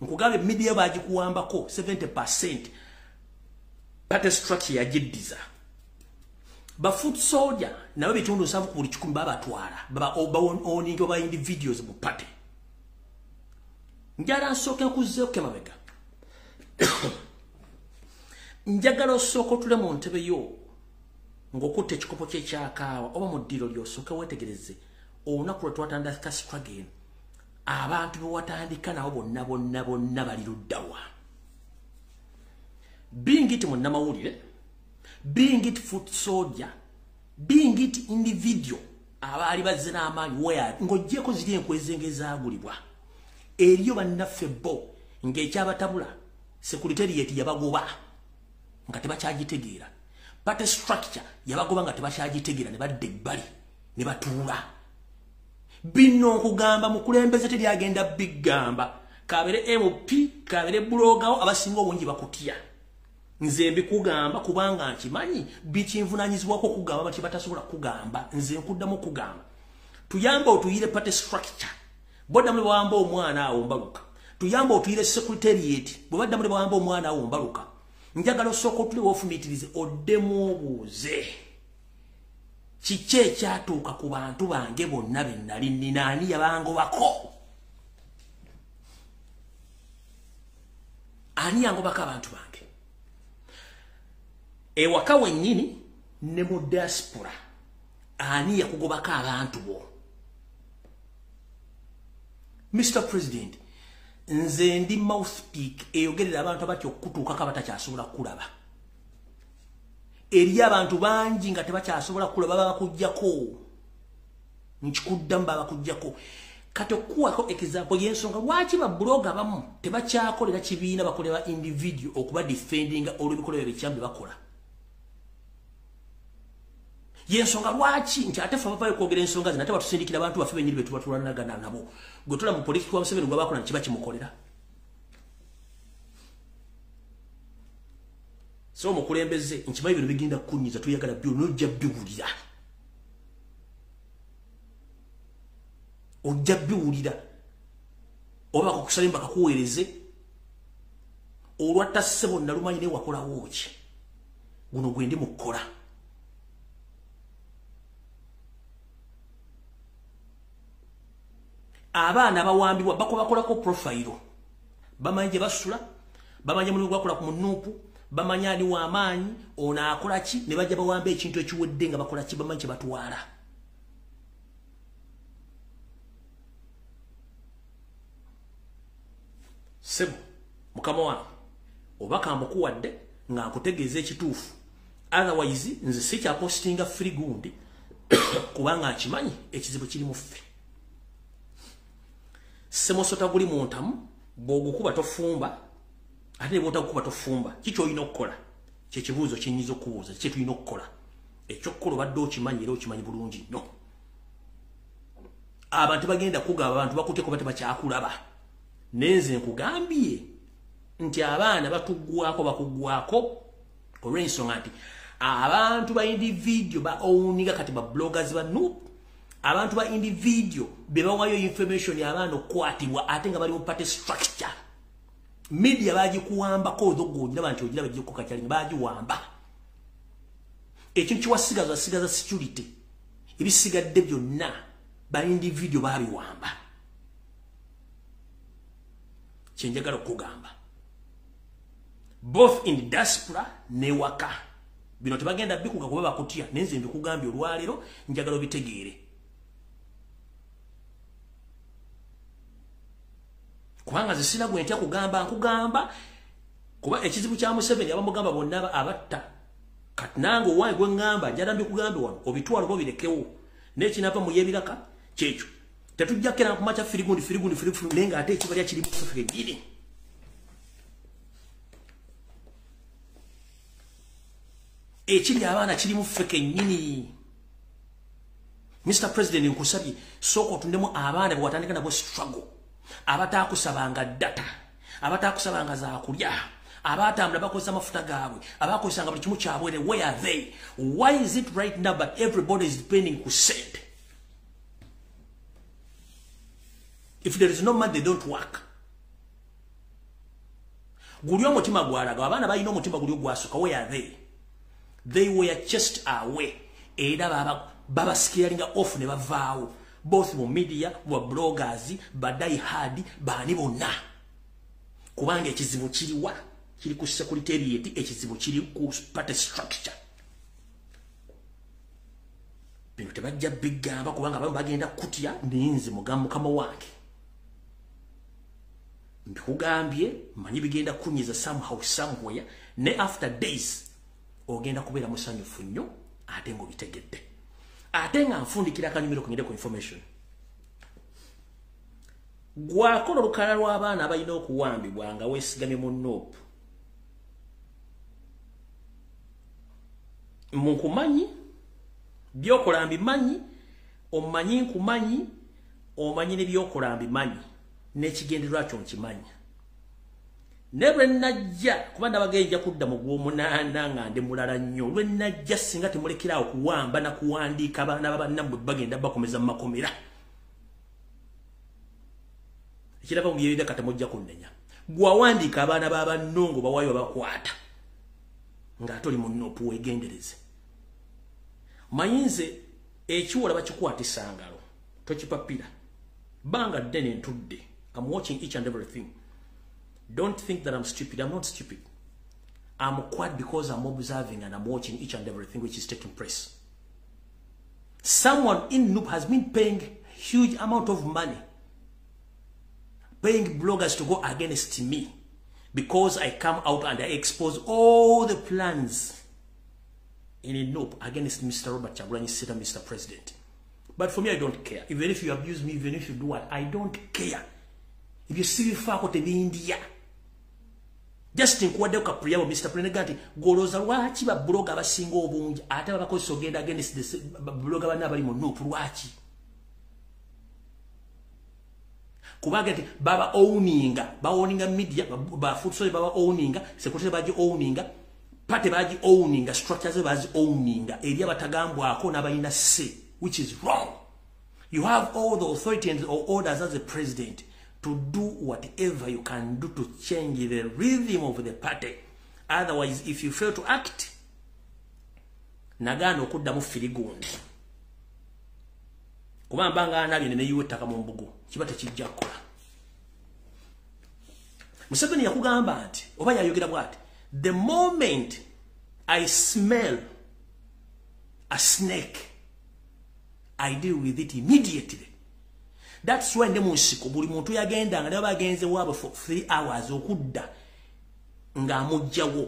Nkugambye media bagikuwambako 70%, party structure yagiddiza. Ba foot soldier nabo 70 ku buli 100 babatwala, baba owning ba individuals mu party. Njala nsooke nkuzzeeko emabega. Njagala osooke otule mu ntebe yo ng'okutte ekikopo ky'ekyakaawa oba mu ddiiro ly'osooke weetegereze olunaku lwe twatandika struggle eno, abantu be watandika nabo bonna bonna bonna bali luddawa. Being it munnamawulire, being it foot soldier, being it individual abaali bazze n'amaanyi, where ng'oggyeko ziri enkwezenge ezaagulibwa, eriyo bannaffe bo ng'ekyabatabula secretariat yabagoba nga tebakyagitegeera, party structure yabagoba nga tebakyagitegeera, ne badda ebbali ne batuula. Bino nkugamba mukulembeze teryagenda bigamba, kabere MP, kabere blogger, abasinga obungi bakutya. Nze mbikugamba kubanga nkimanyi bikinvunanyizibwako okugamba bati batasobola kugamba, nze nkuddamu okugamba. Tuyambe otuyire party structure, boddamu ne bawamba omwana awo mbaluka. Tuyambe otuyire secretariat, bwe baddamu ne bawamba omwana awo mbaluka. Njagala osooka otule woofumiitirize, oddemu obuuze kiki ekyatuuka ku bantu bange bonna be nali nnina, ani yabangobako, ani yangobako abantu bange ewaka wennyini ne mu diaspora, ani yakugobako abantu bo. Mr. President, nze ndi mouthpiece eyogerera abantu abatya okutuukako abatakyasobola kulaba. Eri abantu bangi nga tebakyasobola kulaba, babakuggyako, nkikuddamu babakuggyako. Kati okuwako example y'ensonga lwaki ba blogger abamu tebakyakolera kibiina, bakolera individual okuba defendinga olw'ebikolwa ebikyamu bye bakola. Yensonga lwaki nti ate ffe abavayo okwogera ensonga zino ate batusindikira abantu baffe bennyini be tuba tulwanagana nabo. Gwe tula mu politiki wa Museveni gwe bakola kiba kimukolera. So omukulembeze nkimanyi bino bigenda kukunyiza, tuyagala byo n'ojja biwulira, ojja biwulira, oba bakakusale bakakuweereze olwatta ssebo nalumanyi naye wakolawo ki, guno gwe ndi mu kukola. Abaana bawambibwa bakolako profile, bamanyi gye basula, bamanyi mulimu gwakola ku munuupu, Bamanyi ani w'amaanyi, ono akola ki, ne bajja bawamba ekintu ekiwedde nga bakola ki, bamanyi kye batwala. Sebo, mukama wange, oba kambukuwadde nga nkutegeeza ekituufu. Otherwise, nze sikyapostinga free gundi kubanga nkimanyi ekizibu kiri mu ffe. Ssemosota guli mu ntamu, bw'ogukuba tofumba, ate ne bw'otagukuba tofumba. Ki ky'olina okukola? Kye kibuuzo kye nnyinza okubuuza, kye tulina okukola. Eky'okukola obadde okimanyi era okimanyi bulungi nnyo. Abantu bagenda kugaba, abantu bakuteeko ba tebakyakulaba. Naye nze nkugambye nti abaana batuggwako, bakuggwako olw'ensonga nti abantu ba individual ba owninga kati ba bloggers ba NUP, abantu ba individual be bawayo information abaana okukwatibwa ate nga bali mu party structure. Media bagikuwambako odogwo nti ogira bajja kukakyali bagiwamba. Ekintu kiwasigaza sigaza security, ebisigadde byonna ba individual babiwamba. Kyenjagala okugamba, both in diaspora ne waka, bino tebagenda bikuga kuba bakutya. Nenze mbikugambye olwaleero, njagala obitegeere, kubanga nze sina gwe ntya kugamba. Nkugamba kuba ekizibu kya Museveni abamugamba bonna abatta. Kati nange owange gwe ŋŋamba, njala mbikugambe wano, obitwala oba obirekewo, n'ekinava mu y'ebiraka kyekyo. Tetujja kera kumakya firigundi firigundi firigundi, naye ng'ate ekibalya kiri mu ffe kennyini. Ekiri abaana kiri mu ffe kennyini. Mr President, nkusabye sooka otundemu abaana bwe watandika nabo struggle, abataakusabanga data, abataakusabanga zakulya, abatambula bakozesa amafuta gaabwe, abakozesanga buli kimu kyabwere. Where are they? Why is it right now but everybody is depending ku sente? If there is no money, they don't work. Guli omutima gwalaga abaana balina omutima guli ogwasooka. Where are they? They were chased away, era babascaringa off ne bavaawo, both mu media, mu bloggers, ba die hard, baani bonna. Kubanga ekizibu kiriwa? Kiri ku secretariat. Ekizibu kiri ku party structure. Bino tebajja bigamba kubanga abamu bagenda kutya. Ninze mugamba mukama wange mbikugambye, manyi bigenda kunyiza somehow, somewhere, ne after days ogenda kubeera musanyufu nnyo ate ng'obitegedde. Ate nga nfundikira akanyumiro kungende ku information, gwakola olukalala lw'abaana abalina okuwambibwa nga weesigamye mu NUP. Munkumanyi, byokola mbimanyi, omanyi nkumanyi, omanyi ne byokola mbimanyi, n'ekigendererwa kyo nkimanyi. Ne lwe najja, kuba ndabagenja kudda mu gw'omunaana nga ndi mulala nnyo, lwe najja singa temulekerawo kuwamba na kuwandiika abaana babannammwe, bagenda bakomeza mu makomera. Ekiraba mu byebira kati mujja kunnenya. Gwawandiika abaana b'abannongo bawaayo bakwata ng'ate oli mu NUP, weegendereze. Manyi nze ekiwola bakikwatisa ngalo, tokipapira. Bbanga ddene ntudde. I'm watching each and everything. Don't think that I'm stupid. I'm not stupid. I'm quiet because I'm observing and I'm watching each and everything which is taking place. Someone in NUP has been paying huge amount of money, paying bloggers to go against me because I come out and I expose all the plans in NUP against Mr. Robert Kyagulanyi Ssentamu, Mr. President. But for me, I don't care. Even if you abuse me, even if you do what, I don't care. If you see bifaako tebindya. Just nkuwaddeyo ka preamble, Mr. President, nti golooza lwaki ba blogger abasinga obungi ate babakozesa ogenda against the blogger banna abali mu NUP? Lwaki? Kubanga nti baba owninga, ba owninga media, ba foot soldier baba owninga, secretary baji owninga, party baji owninga, structures bazi owninga, eri abatagambwako n'abalina say, which is wrong. You have all the authority and orders as a president to do whatever you can do to change the rhythm of the party. Otherwise, if you fail to act, nagaana okuddamu firigundi, kuba mbanga anabye ne neyiwa ettaka mu mbugo, kiba tekijja kukola. Museveni yakugamba nti oba yayogera bw'ati, The moment I smell a snake, I deal with it immediately. That's why mu nsiko buli muntu yagendanga ne bagenze waabwe for 3 hours okudda ng'amugjawo.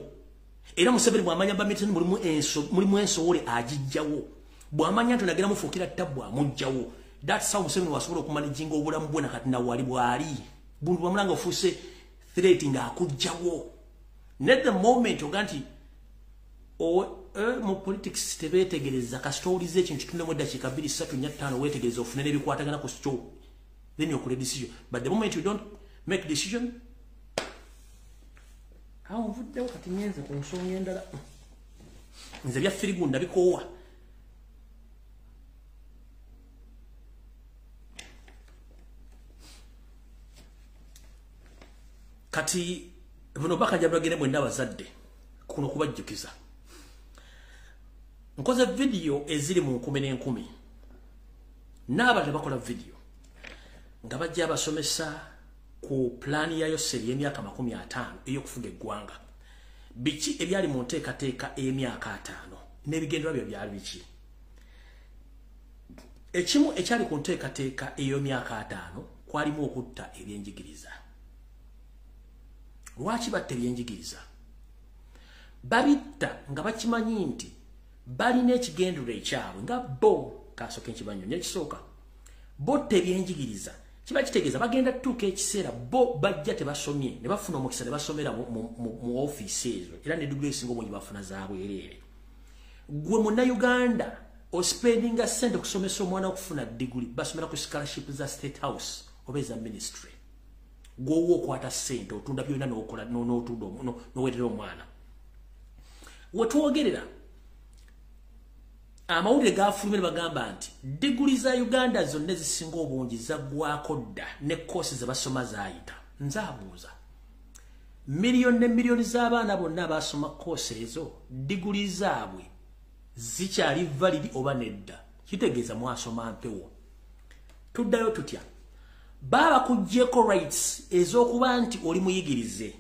Era Museveni bw'amanya bamitini mulimu ensowole agijjawo. Bw'amanya nti nagenda mufuukira tabbu amugjawo. That's how Museveni wasobola okumanaginga obulamu bwe nakati nawali bw'ali. Buntu bwamulanga ofuuse threat ng'akugjawo. Ne the moment oga nti mu politics tebeetegereza kasita owuliza ekintu kitunemu eddakiika 2 3 4 5 weetegereza ofune n'ebikwatagana ku kyo, then you okole decision. But the moment you don't make decision, awo nvuddewo kati ngenze ku nsonga endala. Nze bya firigu ndabikoowa. Kati buno bakajja bagende mwenna abazadde kuno kubajjukiza. Nkoze video eziri mu 10 n'enkumi. N'abantu bakola video nga bajja abasomesa ku plani ya Yoseri y'emyaka 50 ey'okufuga eggwanga. Biki ebyali mu nteekateeka ey'emyaka 50 n'ebigendererwa byo byali biki? Ekimu ekyali ku nteekateeka ey'emyaka 50 kwalimu okutta ebyenjigiriza. Lwaki batta ebyenjigiriza? Babitta nga bakimanyi nti balina ekigendererwa ekyabwe nga bo kasooke nkibannyonnyola. Ekisooka, botta ebyenjigiriza kiba kitegeeza bagenda tutuuka ekiseera bo bajja tebasomye ne bafuna omukisa ne basomera mu ofiisi ezo, era ne diguli esinga obungi bafuna zabwereere. Gwe munnayuganda ospendinga ssente okusomesa omwana okufuna diguli, basomera ku scholarship za State House oba eza ministry. Gwowa okwata ssente otunda byonna n'okola n'otunda n'oweerera omwana. Wetwogerera amawulire gafulumye bagamba nti diguli za Uganda zonna ezisinga obungi zaggwako dda ne koosi ze basoma zaayita. Nze abuuza, miliyoni ne miliyoni z'abaana bonna abasoma koosi ezo diguli zaabwe zikyali valid oba nedda? Kitegeeza mwasoma mpewo. Tuddayo tutya? Baba kuggyeko rights ez'okuba nti oli muyigirize,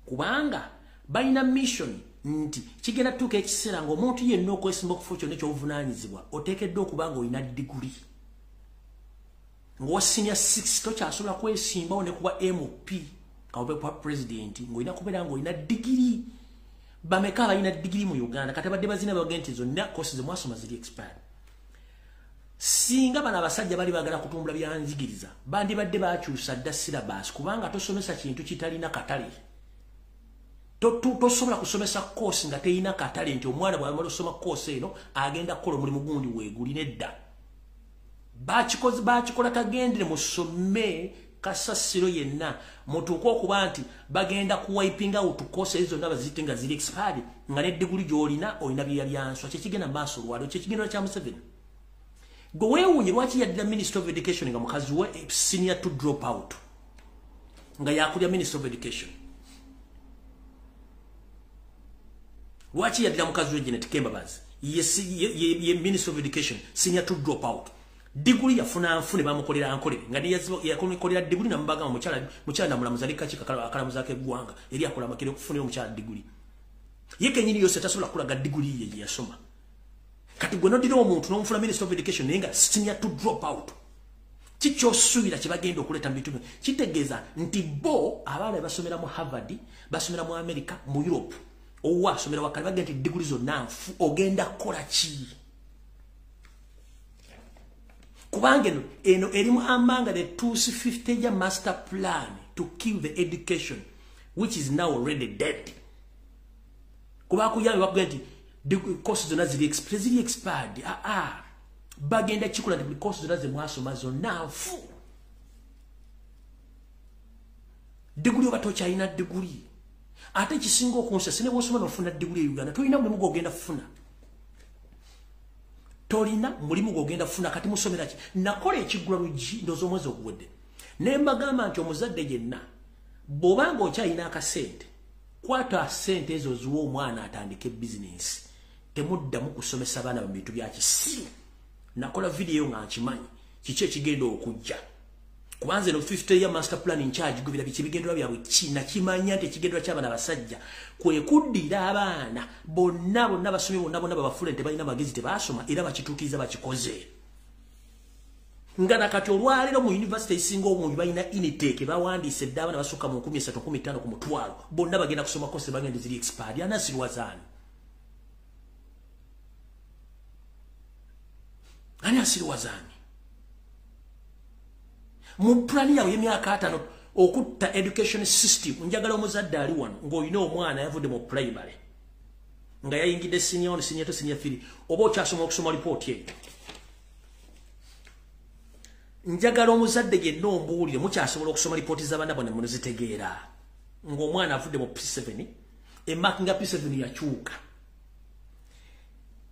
kubanga balina mission nti kigenda tuuka ekiseera ng'omuntu yenna okwesimba okufo kyonna ekyobuvunaanyizibwa oteekeddwa okuba ng'olina diguli. Ng'owa senior 6 tokyasobola kwesimbawo ne kuba MP kaobe kwa president ng'olina kubeera ng'olina digiri. Bameka abalina digiri mu Uganda? Kati abadde bazina bagenda nti zonna courses ze mwasoma ziri expired. Singa bano abasajja bali baagala kutumbula byanjigiriza, bandibadde bakyusa dda syllabus, kubanga tosomesa kintu kitalina katale. Tosobola kusomesa course nga teyina katale nti omwana bw'amala osoma course eno agenda kukola omulimu gundi weeguli. Nedda, bakikola kagendere musome kasasiro yenna mutuuke okuba nti bagenda ku wiping out course ezo zonna baziyite nga ziri expired, nga ne diguli gy'olina olina byalyanswa. Kyekigenda mu maaso olwaliro kyekigendera kya Museveni. Gwe weewuunye lwaki yaddira Minister of Education nga mukazi we senior to drop out nga yakulya Minister of Education. Lwaki yaddira mukazi we Janet Kembabazi ye Minister of Education senior to drop out? Diguli yafuna nfune bamukolera ankolere nga yakolera diguli namubagamba mukyala namulamuza ali kakiiko akalamuza k'eggwanga eri akola amakere okufunira omukyala diguli. Ye kennyini yose tasobola kulaga diguli ye gye yasoma. Kati gwe noddira omuntu n'omufula Minister of Education naye nga senior to drop out, kikyosuubira kye bagenda okuleeta mu bintu bino? Kitegeeza nti bo abaana basomera mu Harvard, basomera mu America, mu Europe, owa asomera wakali bagenda nti diguli zonna nfu, ogenda kukola ki? Kubanga eno erimu amanga the 250 year master plan to kill the education which is now already dead. Kuba kuyambe bakugenda nti courses zonna ziri expired. Bagenda kikola nti buli course zonna ze mwasoma zonna nfu. Diguli oba tokyalina diguli. Ate kisinga okunsasa ne bw'osoma n'ofuna diguli e Uganda tolina mulimu gw'ogenda kufuna. Tolina mulimu gw'ogenda kufuna. Kati musomera ki? Nakola ekiggula luggi ndowooza omwezi oguwedde ne mbagamba nti omuzadde yenna bw'obanga okyalina akasente, kwata ssente ezo oziwe omwana atandike bizinensi. Temuddamu kusomesa baana mu bintu bya kisiru. Nakola vidiyo nga nkimanyi kiki ekigenda okujja. Kubanze no 50 year master plan in charge gubira biki bigendera byabwe kina kimanya nti ekigendera ky'abaana basajja kwe kuddira abaana bonna bonna basomye bonna bonna babafule nti balina magezi tebasoma era bakituukiriza bakikoze. Nga nakati olwaleero mu university esinga obungi balina intake bawandiise dda abaana basukka mu 315 ku mutwalo bonna bagenda kusoma course bagenda ziri expired. Anasirwazaani? Ani asirwazaani? Mu plani yawe y'emyaka 5 okutta education system, njagala omuzadde ali wano ng'olina omwana yavudde mu primary nga yayingidde senior 1, senior 2, senior 3, oba okyasoma okusoma lipooti eyo. Njagala omuzadde yenna ombuulire mukyasobola okusoma lipooti z'abaana bonna munozitegeera ng'omwana avudde mu P7, emarkinga P7 yakyuka.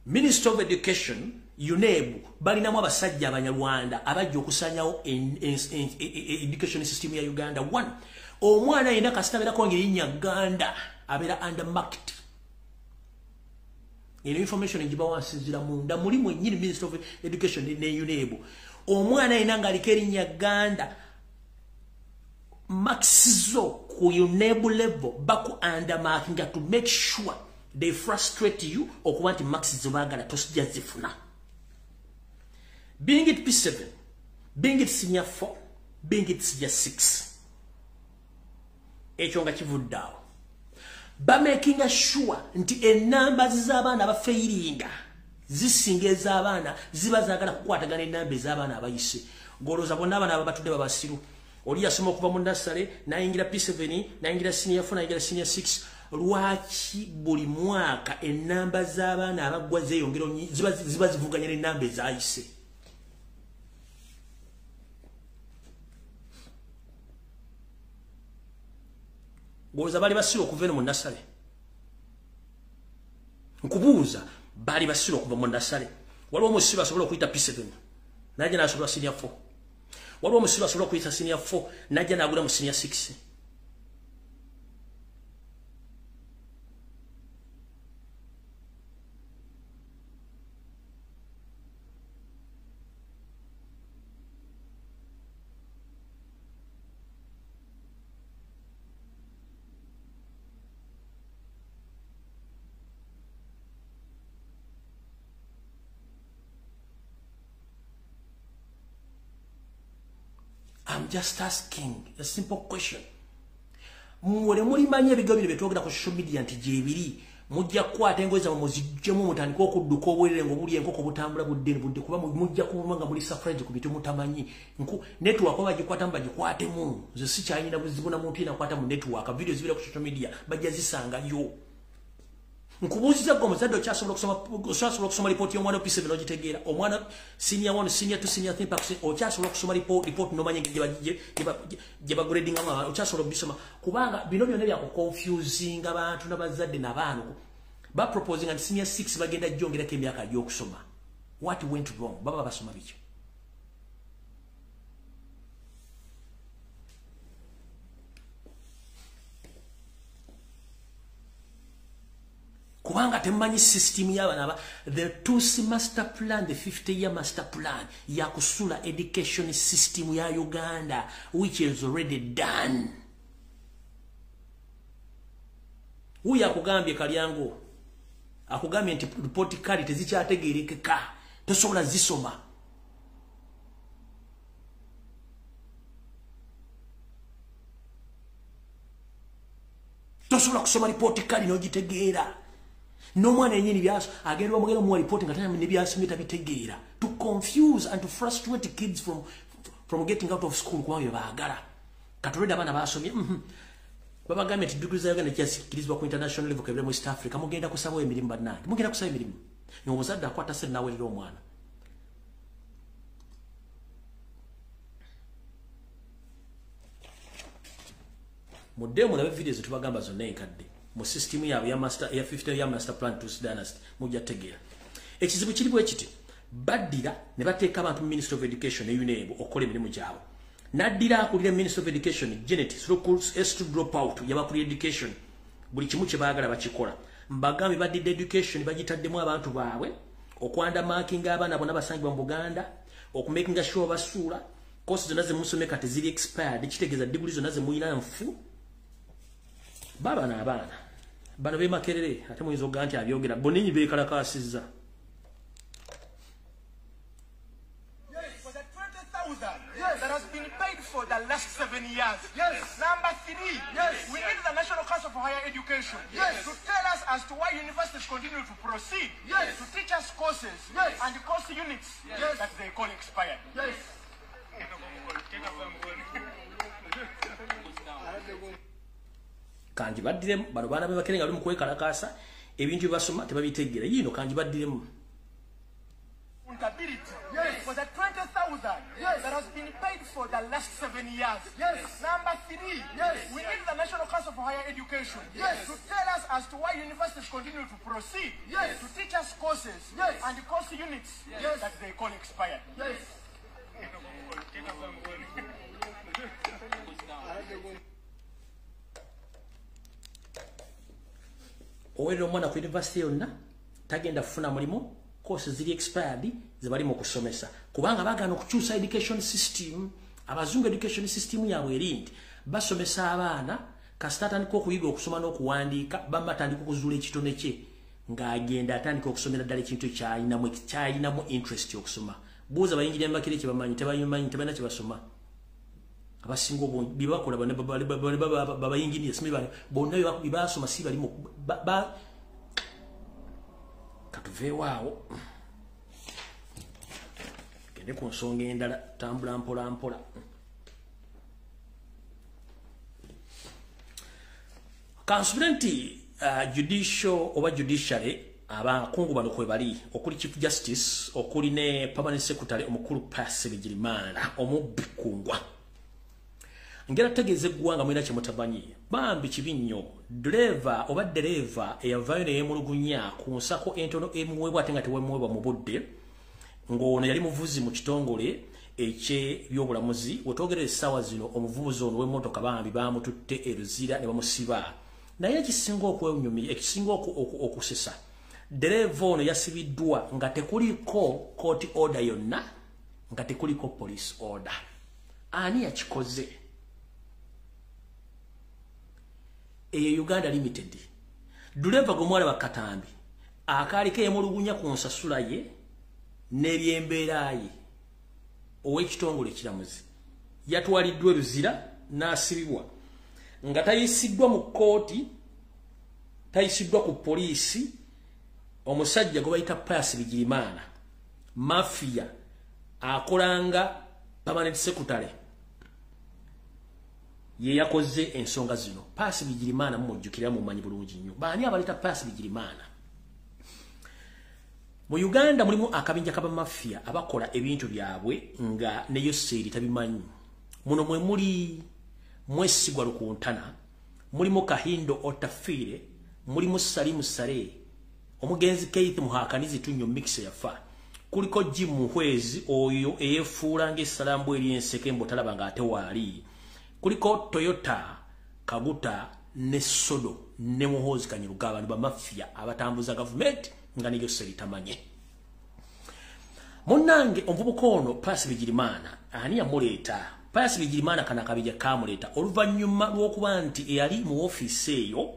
Minister of Education, UNEB, balinamu abasajja abanyarwanda abajja okusanyawo education system ya Uganda. One, omwana yenna kasita abeerako ng'erinnya Ganda abeera undermarked. Eno information ngibawa nsinziira munda muli mwennyini Minister of Education ne UNEB. Omwana yenna ng'aliko erinnya Ganda marks zo ku UNEB level baku undermarkinga to make sure they frustrate you okuba nti marks zo baagala tosijja zifuna. Being it P7, being it senior 4, being it senior 6. Ekyo nga kivudde awo. Bamakinga sure nti ennamba z'abaana abafeiringa zisinga ez'abaana ziba zaagala kukwatagana ennamba ez'abaana abayise. Ng'olowooza bonna abaana ababatudde babasiru. Oli yasoma okuva mu nursery n'ayingira P7, n'ayingira senior 4, n'ayingira senior 6. Lwaki buli mwaka ennamba z'abaana abaggwa zeeyongera ziba zivuganya n'ennamba ezayise? Ng'olowooza baali basiru okuva eno mu nursery? Nkubuuza, baali basiru okuva mu nursery? Waliwo omusiru asobola okuyita P7 n'ajja n'asobola senior 4. Waliwo omusiru asobola okuyita senior 4 n'ajja n'agula mu senior 6. I'm just asking a simple question. Mwere mulimanya ebigambo bino byetwogera ku social media nti gyebiri, mujja kukwata engoye zammwe muziggyemu mutandike okudduka obwerere ng'obuli enkoko butambula budde ne budde, kuba mujja kuba nga muli surprise ku bintu mutamanyi. Network bagikwatamu bagikwatemu. Nze sikyalina buzibu na muntu yenna akwata mu network, video zibeera ku social media bajja zisangayo. Nkubuuziza gwe omuzadde okyasobola okusoma lipooti y'omwana P7 n'ogitegeera, omwana senior 1, senior 2, senior 3 paka okyasobola okusoma lipooti n'omanya engeri gye bagradingamu abaana, okyasobola okubisoma kubanga bino byonna byakuconfusinga abantu n'abazadde n'abaana. Baproposinga nti senior 6 bagenda gyongerako emyaka gy'okusoma. What went wrong? Baba basoma biki? Kubanga temanyi system y'abaana. The Tutsi master plan, the 50-year master plan ya kusula education system ya Uganda, which is already done. Huyu akugambye Kalyango, akugambye nti report card tezikyategeerekeka, tosobola zisoma. Tosobola kusoma report card n'ogitegeera. N'omwana yennyini byaso agenda bamugenda omuwa report nga tanya ne byasomye tabitegeera. To confuse and to frustrate kids from getting out of school kuba bye baagala. Katulede abaana basomye babagambye nti degree za Uganda kyasikirizibwa ku international level kebere mu East Africa, mugenda kusaba emirimu bannange, mugenda kusaba emirimu. Omuzadde akwata ssente n'aweerera omwana. Muddeyo mulabe video zetubagamba zonna enkadde mu system yaabwe ya master ya 50 ya master plan to dynasty, mujja tegeera. Ekizibu kiri bwe kiti, baddira ne bateeka abantu mu Ministry of Education ne UNEB okukola emirimu gyabwe. Naddira akulira Ministry of Education Janet S to drop out yabakulira education, buli kimu kye baagala bakikola. Mbagambye baddidde education bagitaddemu abantu baabwe okwanda marking abaana bonna basangibwa mu Buganda, okumakinga sure basuula Course zonna zemusomye kati ziri expired, kitegeeza diguli zonna zemuyina nfu. Baba n'abaana bano b'e Makerere, ate muyinza okugaa nti abyogera bonna beekalakaasizza. That has been paid for the last 7 years. Yes. Number 3, yes. We need the National Council for Higher Education, yes, to tell us as to why universities continue to proceed, yes, to teach us courses, yes, and course units, yes, that they call expired. Yes. Kanji baddiremu bano baana b'e Makerere nga bali mu kwekalakaasa, ebintu bye basoma tebabitegeera. Yiino kanji baddiremu. Accountability, yes, for the 20,000, yes, that has been paid for the last 7 years. Yes. Number 3, yes, we need the National Council for Higher Education, yes, to tell us as to why universities continue to proceed, yes, to teach us courses, yes, and course units, yes, that they call expired. Yes. Owerera omwana ku university yonna tagenda kufuna mulimu, courses ziri expired ze bali mu kusomesa, kubanga baagaana okukyusa education system. Abazungu education system yaabwe eri nti basomesa abaana kasita atandika okuyiga okusoma n'okuwandiika, bamma atandika okuzuula ekitone kye ng'agenda atandika okusomera ddala ekintu kyalinamu interest okusoma. Buuza bayingira Makerere kye bamanyi, tebamanyi, tebalina kye basoma. Abasinga obungi bye bakola babayinginiya simanyi bonna bye basoma si balimu. Katuveewo awo gende ku nsonga endala, tambula mpola mpola. Kansubire nti judicial oba judiciary abakungu bano kwe bali, okuli Chief Justice, okuli ne Permanent Secretary omukulu Pius Bigirimana omubbi kungwa. Ngera tegeeza eggwanga mulina kye mutamanyi. Bambi kibi nnyo, ddereeva oba ddereeva eyavaayo ne yeemulugunya ku nsako entono emuweebwa ate nga teweemuweebwa mu budde, ng'ono yali muvuzi mu kitongole eky'ebyobulamuzi. Wetwogerera essaawa zino omuvuzi ono w'emmotoka bambi baamututte e Luzira ne bamusiba. Naye ekisinga okwenyumira, ekisinga okusesa, ddereeva ono yasibiddwa nga tekuliko court order yonna, nga tekuliko police order. Ani yakikoze? Eyo Uganda Limited. Ddereeva gwe mwalaba Katambi akaaliko yeemulugunya ku nsasula ye n'ebyembeera ye ow'ekitongole ekiramuzi, yatwaliddwa e Luzira n'asibibwa nga tayisiddwa mu kkooti, tayisiddwa ku poliisi. Omusajja gwe bayita Pius Bigirimana, mafia akolanga permanent secretary, ye yakoze ensonga zino. Pius Bigirimana mumujjukira, mumanyi bulungi nnyo. Baani abaleeta Pius Bigirimana? Mu Uganda mulimu akabinja k'abamafia abakola ebintu byabwe nga ne Yoseri tabimanyi. Muno mwe muli Mwesigwa Rukuntana, mulimu Kahindo Otafiire, mulimu Salimu Sale, omugenzi Keith Muhakanizi Tunyo Mix yafa, kuliko Jim Muhwezi oyo eyefuula ng'essalambu ery'enseke mbu talaba ng'ate waali, kuliko Toyota Kaguta ne Sodo ne Muhoozi Kainerugaba, abantu bamafia abatambuza gavumenti nga ne Yoseri tamanye. Munnange omuvubuka ono Pius Bigirimana ani yamuleeta? Pius Bigirimana kana akabija kamuleeta oluvannyuma lw'okuba nti eyali mu ofiisi eyo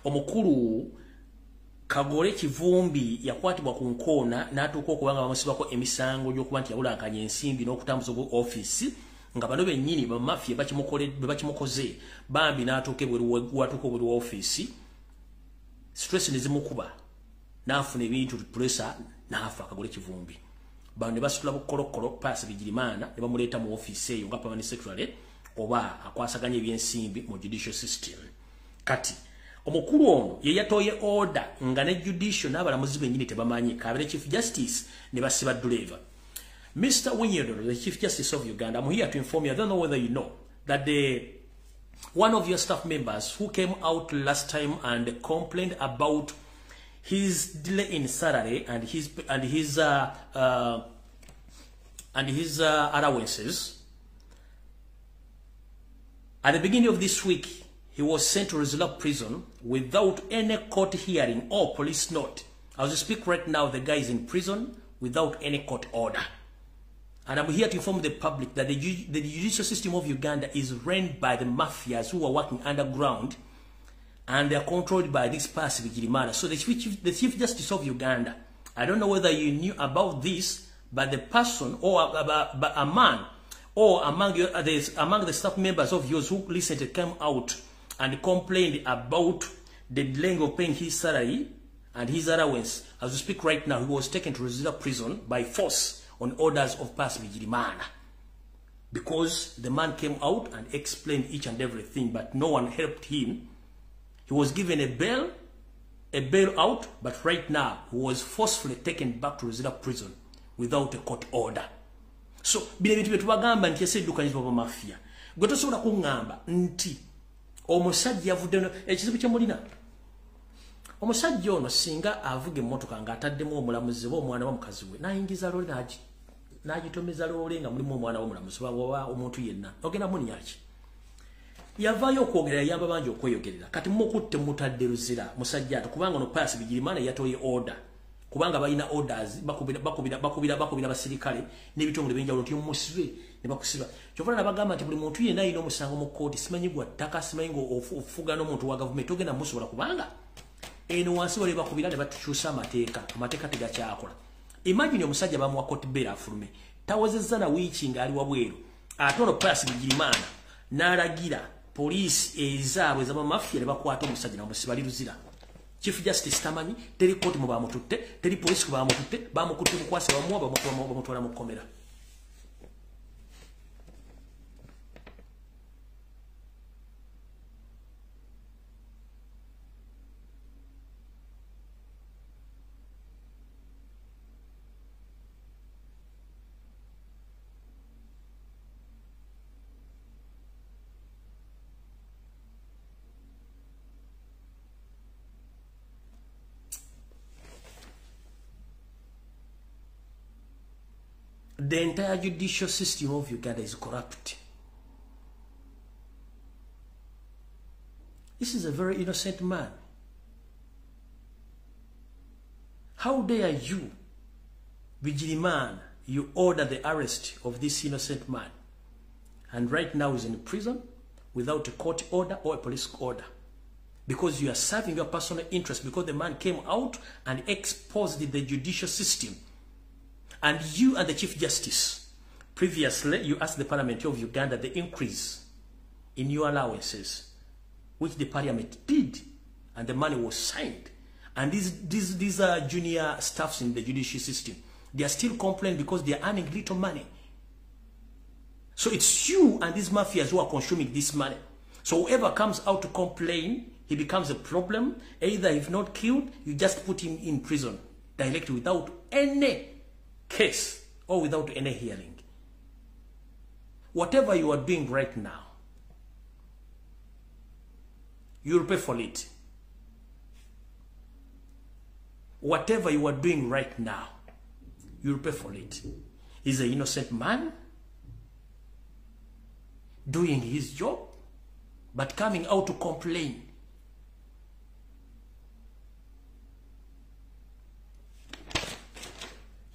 omukulu Kagore Kivumbi yakwatibwa ku nkoona n'atuuka okuba nga bamusibako emisango gy'okuba nti yabulankanya ensimbi n'okutambuza ofiisi, nga bano bennyini bamafia bakimukoze. Bambi n'atuuka ebweru, watuuka obweru wa ofiisi, stress ne zimukuba n'afuna ebintu pressure n'afa. Kagore Kivumbi bano ne basitula bukolokolo Pius Bigirimana ne bamuleeta mu ofiisi eyo nga permanent secretary oba akwasaganya ebyensimbi mu judicial system. Kati omukulu ono ye yatoye order nga ne judicial n'abalamuzi bennyini tebamanyi, kabere Chief Justice ne basiba ddereeva. Mr. Owiny-Dollo, the Chief Justice of Uganda, I'm here to inform you, I don't know whether you know, that the one of your staff members who came out last time and complained about his delay in salary and his allowances, at the beginning of this week, he was sent to Luzira prison without any court hearing or police note. As we speak right now, the guy is in prison without any court order. And I'm here to inform the public that the judicial system of Uganda is run by the mafias who are working underground, and they are controlled by this Pius Bigirimana. So the Chief Justice of Uganda, I don't know whether you knew about this, but the person or a man or among the staff members of yours who recently came out and complained about the delaying of paying his salary and his allowance. As we speak right now, he was taken to Luzira prison by force on orders of Pius Bigirimana, because the man came out and explained each and everything, but no one helped him. He was given a bail out, but right now he was forcefully taken back to Luzira prison without a court order. So bino ebintu bye tubagamba nti eseddukanyizibwa ba mafia. Gwe tosobola kuŋŋamba nti omusajja yavudde ekizibu kye mulina. Omusajja ono singa avuga emmotoka ng'ataddemu omulamuzi oba omwana wa mukazi we, n'ayingiza loole n'agitomeza loole nga mulimu omwana w'omulamuzi oba omuntu yenna, ogenda muninyaki? Yavaayo okwogera, yayamba bangi okweyogerera. Kati mukutte mutadde Luzira musajja ate, kubanga ono Pius Bigirimana yatoye order, kubanga balina orders, bakubira basirikale n'ebitongole ebyenjawulo nti musibe ne bakusiba. Kyova nabagamba nti buli muntu yenna alina omusango mu kkooti, simanyi gwa ttaka, simanyi ng'ofuga n'omuntu wa gavumenti, ogenda musobola, kubanga eno wansi bali bakubira ne batukyusa amateeka, amateeka tegakyakola. Imagine omusajja bamuwa court bail afulume, tawezezza na wiiki ng'ali wabweru, ate ono Pius Bigirimana n'alagira poliisi ezaabwe ez'abamafia ne bakwata omusajja n'amusiba Luzira. Chief Justice tamanyi, teri kooti mu bamututte, teri poliisi ku bamututte, bamukutte bukwasi, bamuwa bamutwala mu kkomera. The entire judicial system of Uganda is corrupt. This is a very innocent man. How dare you, Bigirimana, you order the arrest of this innocent man. And right now he's in prison without a court order or a police order. Because you are serving your personal interest, because the man came out and exposed the judicial system. And you and the Chief Justice, previously you asked the Parliament of Uganda the increase in your allowances, which the Parliament did, and the money was signed. And these are junior staffs in the judicial system. They are still complaining because they are earning little money. So it's you and these mafias who are consuming this money. So whoever comes out to complain, he becomes a problem. Either if not killed, you just put him in prison directly without any case or without any hearing. Whatever you are doing right now, you'll pay for it. Whatever you are doing right now, you'll pay for it. He's an innocent man doing his job, but coming out to complain.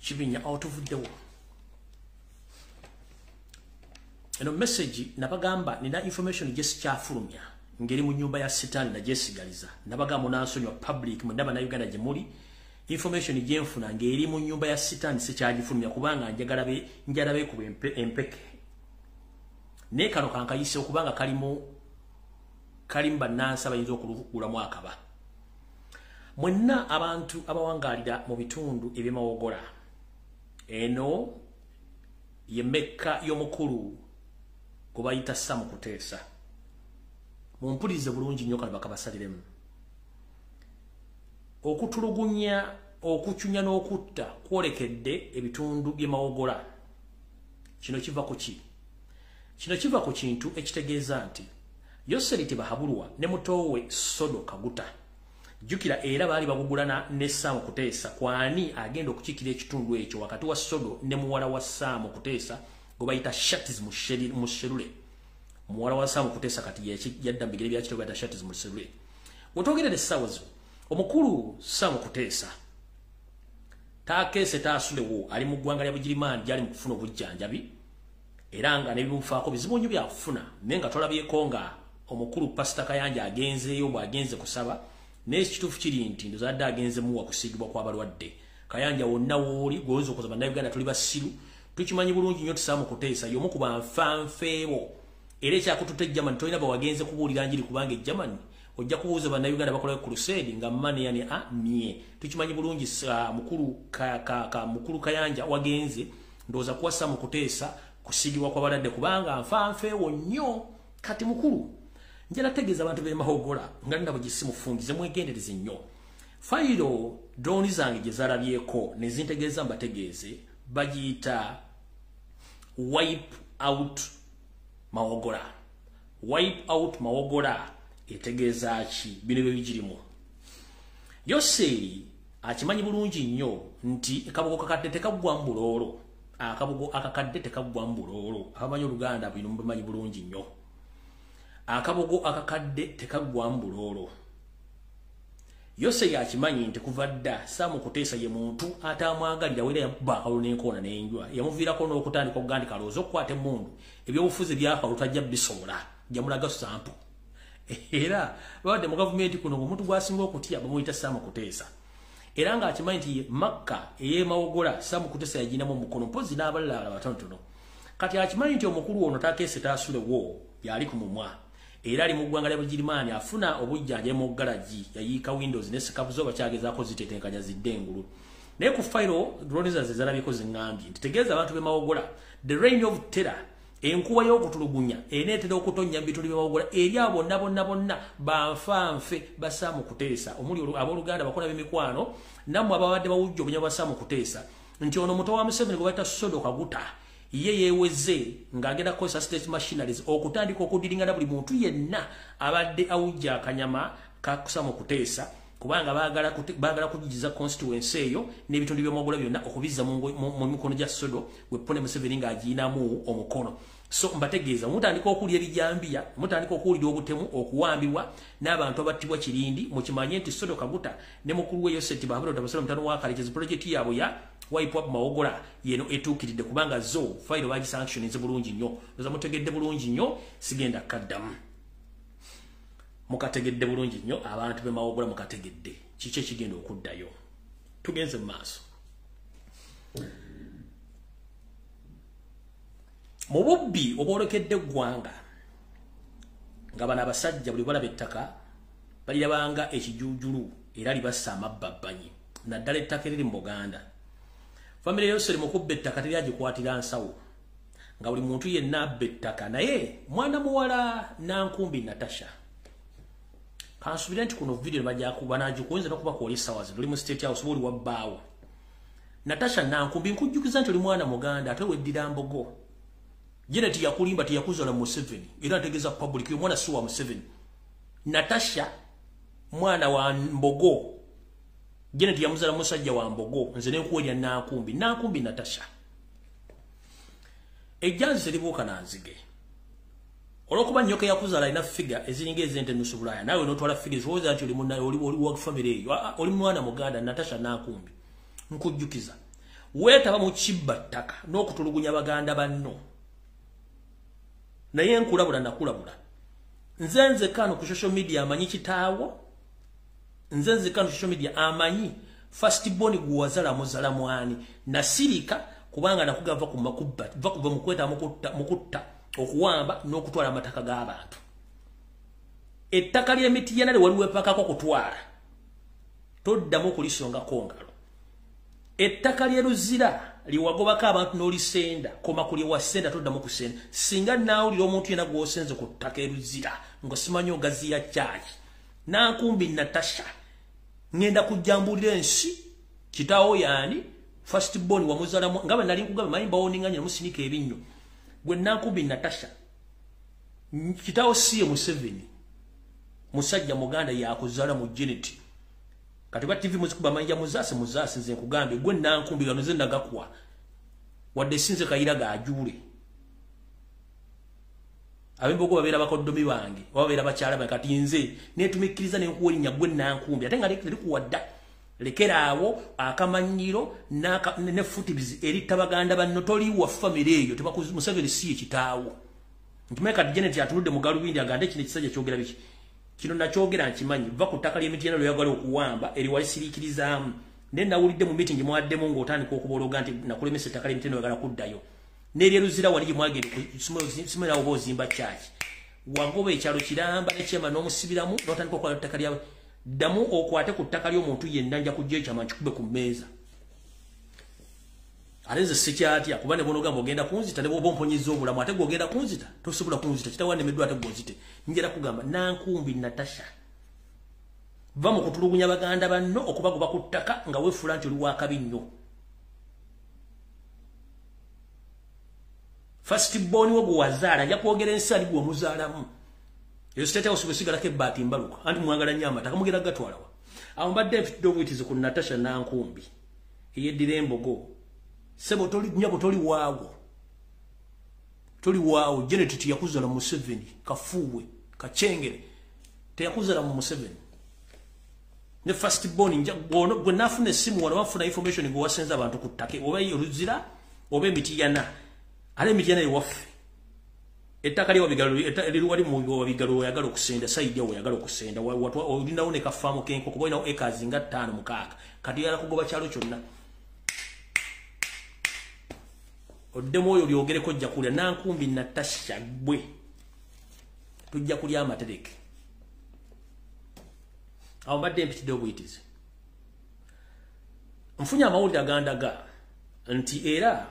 Chibinya out of the world. Eno message nabagamba nina information just kyafulumya ngeri mu nyumba ya sitani na jesigaliza nabagamba nansonywa public mwendaba na Uganda gye information gyenfuna ngeri mu nyumba ya sitani sikyagifulumya kubanga njagala be njala be ku empeke ne kano kankayise okubanga kalimu kalimba nansa bayinza okulugulamu akaba mwenna abantu abawangalira mu bitundu ebyemawogola eno ye Mekka y'omukulu kubayita Sam Kuteesa. Mumpulirize bulungi nnyo kano bakabasaliremu. Okutulugunya, okucunya n'okutta kwolekedde ebitundu by'emawogola. Kino kiva ku ki? Kino kiva ku kintu ekitegeeza nti Yoseri Tibahabulwa ne muto we Sodo Kaguta. Jjukira era baali bagugulana ne Sam Kuteesa kwani agenda okukiikira ekitundu ekyo wakati wa Sodo ne muwala wa Sam Kuteesa gwe bayita Shatiz Musherule. Muwala wa Sam Kuteesa kati yadda mu bigere bya kitaawe bayita Shatiz Musherule. Wetwogerera essaawa zino, omukulu Sam Kuteesa Takeese taasulewo ali mu ggwanga lya Bugirimaani gyali mu kufuna obujjanjabi, era nga n'ebimufaako bizibu nnyo byakufuna, naye nga tolabyeko nga omukulu Pasita Kayanja agenzeeyo bw'agenze kusaba. Naye ekituufu kiri nti ndozadde agenze muwa kusiigibwa kw'abalwadde. Kayanja wonna wooli gwoyinza okuza Bannayuganda tuli basiru, tukimanyi bulungi nnyo tusaamu kuteesa y'omu ku banfanfeebo. Era ekyakututa e Germany tolina bawagenze kubuulira njiri, kubanga e Germany ojja kubuuza Bannayuganda bakolayo crusade nga mane yani a mie. Tukimanyi bulungi mukulu Kayanja wagenze ndowooza kuwasa mu kuteesa kusiigibwa kw'abalwadde, kubanga nfanfeewo nnyo. Kati mukulu njala tegeeza abantu b'e Mawogola nga nina bwe gisimufungize, mwegendereze nnyo. Fayiro drone zange gye zalabyeko ne zintegeeza mbategeeze, bagiyita wipe out Mawogola. Wipe out Mawogola etegeeza ki? Bino bye bigirimu. Yoseeri akimanyi bulungi nnyo nti akabugo kakadde tekaggwa mu buloolo. Akabugo akakadde tekaggwa mu buloolo. Abamanyi Oluganda bino mubimanyi bulungi nnyo. Akabugo akakadde tekaggwa mu buloolo. Yoseeri akimanyi nti kuva dda Sam Kuteesa ye muntu atamwagalira, wera yamukuba akalulu n'enkoona n'enjwa, yamuviirako n'okutandika okugandika alowooza okukwata emmundu. Ebyobufuzi by'akalulu tajja bisobola, jamulaga sampo. Era babadde mu gavumenti kuno ng'omuntu gw'asinga okutya bamuyita Sam Kuteesa. Era ng'akimanyi nti Makka ey'e Mawogola Sam Kuteesa yaginamu omukono, mpozzi n'abalala abatonotono. Kati akimanyi nti omukulu ono Takeese taasulewo yali ku mumwa, era ali mu ggwanga lya Bugirimaani afuna obujjanjabi mu garagi, yayiika windows ne sikabuzo bakyagezaako zitetenkanya zidde engulu. Naye ku fayiro drone zange zalabyeko ziŋŋambye nti tegeeza abantu b'e Mawogola the reign of terror, enkuba y'okutulugunya eneetera okutonnya mu bitundu by'e Mawogola eri abo bonna bonna bonna banfanfe ba Sam Kuteesa, omuli abooluganda bakola b'emikwano nammwe ababadde bawujja obunya bwa Sam Kuteesa, nti ono muto wa Museveni gwe bayita Sodo Kaguta ye yeeweze ng'agenda kukozesa state machineries okutandika okudiringana buli muntu yenna abadde awujja akanyama ka Sam Kuteesa, kubanga baagala kujigiza constituency eyo n'ebitundu by'e Mawogola byonna okubizza mu mikono gya Sodo wepone Museveni ng'agiyinamu omukono. So mbategeeza mutandika okulya ebijambiya, mutandika okuwulira obutemu, okuwambibwa n'abantu abattibwa kirindi. Mukimanye nti Sodo Kaguta ne mukulu we Yoseti Bahabura Tabasala mutano wa Kalekezi project yaabwe ya wipe up Mawogola yeno etuukiridde, kubanga zo fayiro bagisanctioninze bulungi nnyo. Ndoza mutegedde bulungi nnyo, sigenda kaddamu. Mukategedde bulungi nnyo abantu b'e Mawogola, mukategedde kiki ekigenda okuddayo. Tugenze mu maaso. Mu bubbi obwolekedde eggwanga nga bano abasajja buli balaba ettaka balirabanga ekijuujulu era libassa amabbabbanyi, naddala ettaka eriri mu Buganda. Famire Yoseri mu kubba ettaka teryagikwatira nsawo, nga buli muntu yenna abba ettaka. Naye mwana muwala Nankumbi Natasha, kansuubire nti kuno video banagikuwenza n'okuba kwoli essaawa zino oli mu State House oba oli wabbaawo. Natasha Nankumbi, nkujjukiza nti oli mwana Muganda ate weddira Mbogo. Janet yakulimba teyakuzaala Museveni, era ntegeeza public yo mwana si wa Museveni. Natasha mwana wa Mbogo, Janet yamuzaala musajja wa Mbogo. Nze ne nkuwa erya Nankumbi, Nankumbi Natasha. Ejjanzi teribuuka na nzige. Olw'okuba nnyoka yakuzaala alina figa eziringa ez'ente nusu Bulaaya, naawe n'otwala figa ezowooza nti oli wa famire eyo. Oli mwana Muganda Natasha Nankumbi, nkujjukiza weetaba mu kibba ttaka n'okutulugunya baganda banno. Naye nkulabula nakulabula, nze nzekano ku social media amanyi kitaawo, nze nzekano ku social media amanyi first born gwe wazala muzala mwani. Nasirika kubanga nakugava ku makubba, va kuva mu kweta mu kutta okuwamba n'okutwala amataka g'abantu. Ettaka ly'emitiyana lye waliwo epakako kutwala, toddamu okulisongako ngalo. Ettaka ly'e Luzira liwagobako abantu n'olisenda, koma ku lye wasenda, toddamu kusenda. Singa naawulira omuntu yenna gw'osenze ku ttaka e Luzira nga simanyi ogaziya kyaki. Nankumbi Natasha, ŋŋenda kujjambulira ensi kitaawo yaani first born wamuzala nga bwe nali nkugamba, manyi mbawoninganya musinika ebinnyo. Gwe Nankumbi Natasha, kitaawo si ye Museveni, musajja Muganda yakuzaala mu Janet. Kati ba TV muzikuba manja muzaase muzaase, nze nkugambye gwe Nankumbi gano nze nagakuwa, wadde sinze Kayira gaajuule. Ab'embogo babeera bakoddomi bange oba babeera bakyala bange, kati nze neetumikkiriza ne nkuwa erinnya gwe Nankumbi, ate nga terikuwa dda. Lekeraawo akamanyiro ne futibizi eritta baganda banno. Toliwa famire eyo, Museveni si ekitaawo. Ntumaye kati Janet atuludde mu galubindi agambe kino ekisajja kyogera biki. Kino nakyogera nkimanyi. Va ku ttaka ly'emityana lyoyagala okuwamba eriwalisiriikirizaamu. Naye nawulidde mu meeting mwaddemu ng'otandika okubologa nti nakulemesa ettaka ly'emityana oyagala kuddayo. N'eryeruzira wali gye mwagenda simerawo oba ozimba kyaki. Wagoba ekyalo kiramba nekyema n'omusibiramu n'otandika okukola ettaka lyawe. Ddamu okwate ku ttaka ly'omuntu yenna, nja kujja ekyama nkikube ku mmeeza. Ate nze sikyatya, kuba ne bw'onogamba ogenda kunzita, ne bw'oba omponyezza obulamu ate gw'ogenda kunzita, tosobola kunzita. Kitawa nnemeddwa ate gw'onzite. Njagala kugamba Nankumbi Natasha, va mu kutulugunya baganda banno okubagoba ku ttaka nga weefuula nti oli wakabi nnyo. First born wo gwe wazaala, nja kwogera ensi ali gwe omuzaalamu. Eyo State House bwesigalako ebbaati mbaluka, anti mwagala nnyo amataka mugenda gatwalawa. Awo mbadde nfitidde obuyitizi ku Natasha Nankumbi eyeddira embogo. Ssebo toli nnyabo, toli waawo, toli waawo. Janet teyakuzaala Museveni, kafuuwe kakyengere teyakuzaala mu Museveni. Ne first born gwe nafuna essimu wano, bafuna information gwe wasenza abantu ku ttaka oba oluzira oba emitiyana. Ate emitiyana ewaffe ettaka lye wali mu Wabigalo oyagala okusenda side awo, oyagala okusenda olinawo ne kafaamu k'enkoko, olinawo acres nga 5 6. Kati oyagala kugoba kyalo kyonna. Oddemu oyo lyogereko, ojja kulya. Nankumbi Natasha, gwe tujja kulya amatereke. Awo mbadde mpitidde obuyitizi. Nfunye amawulire agandaga nti era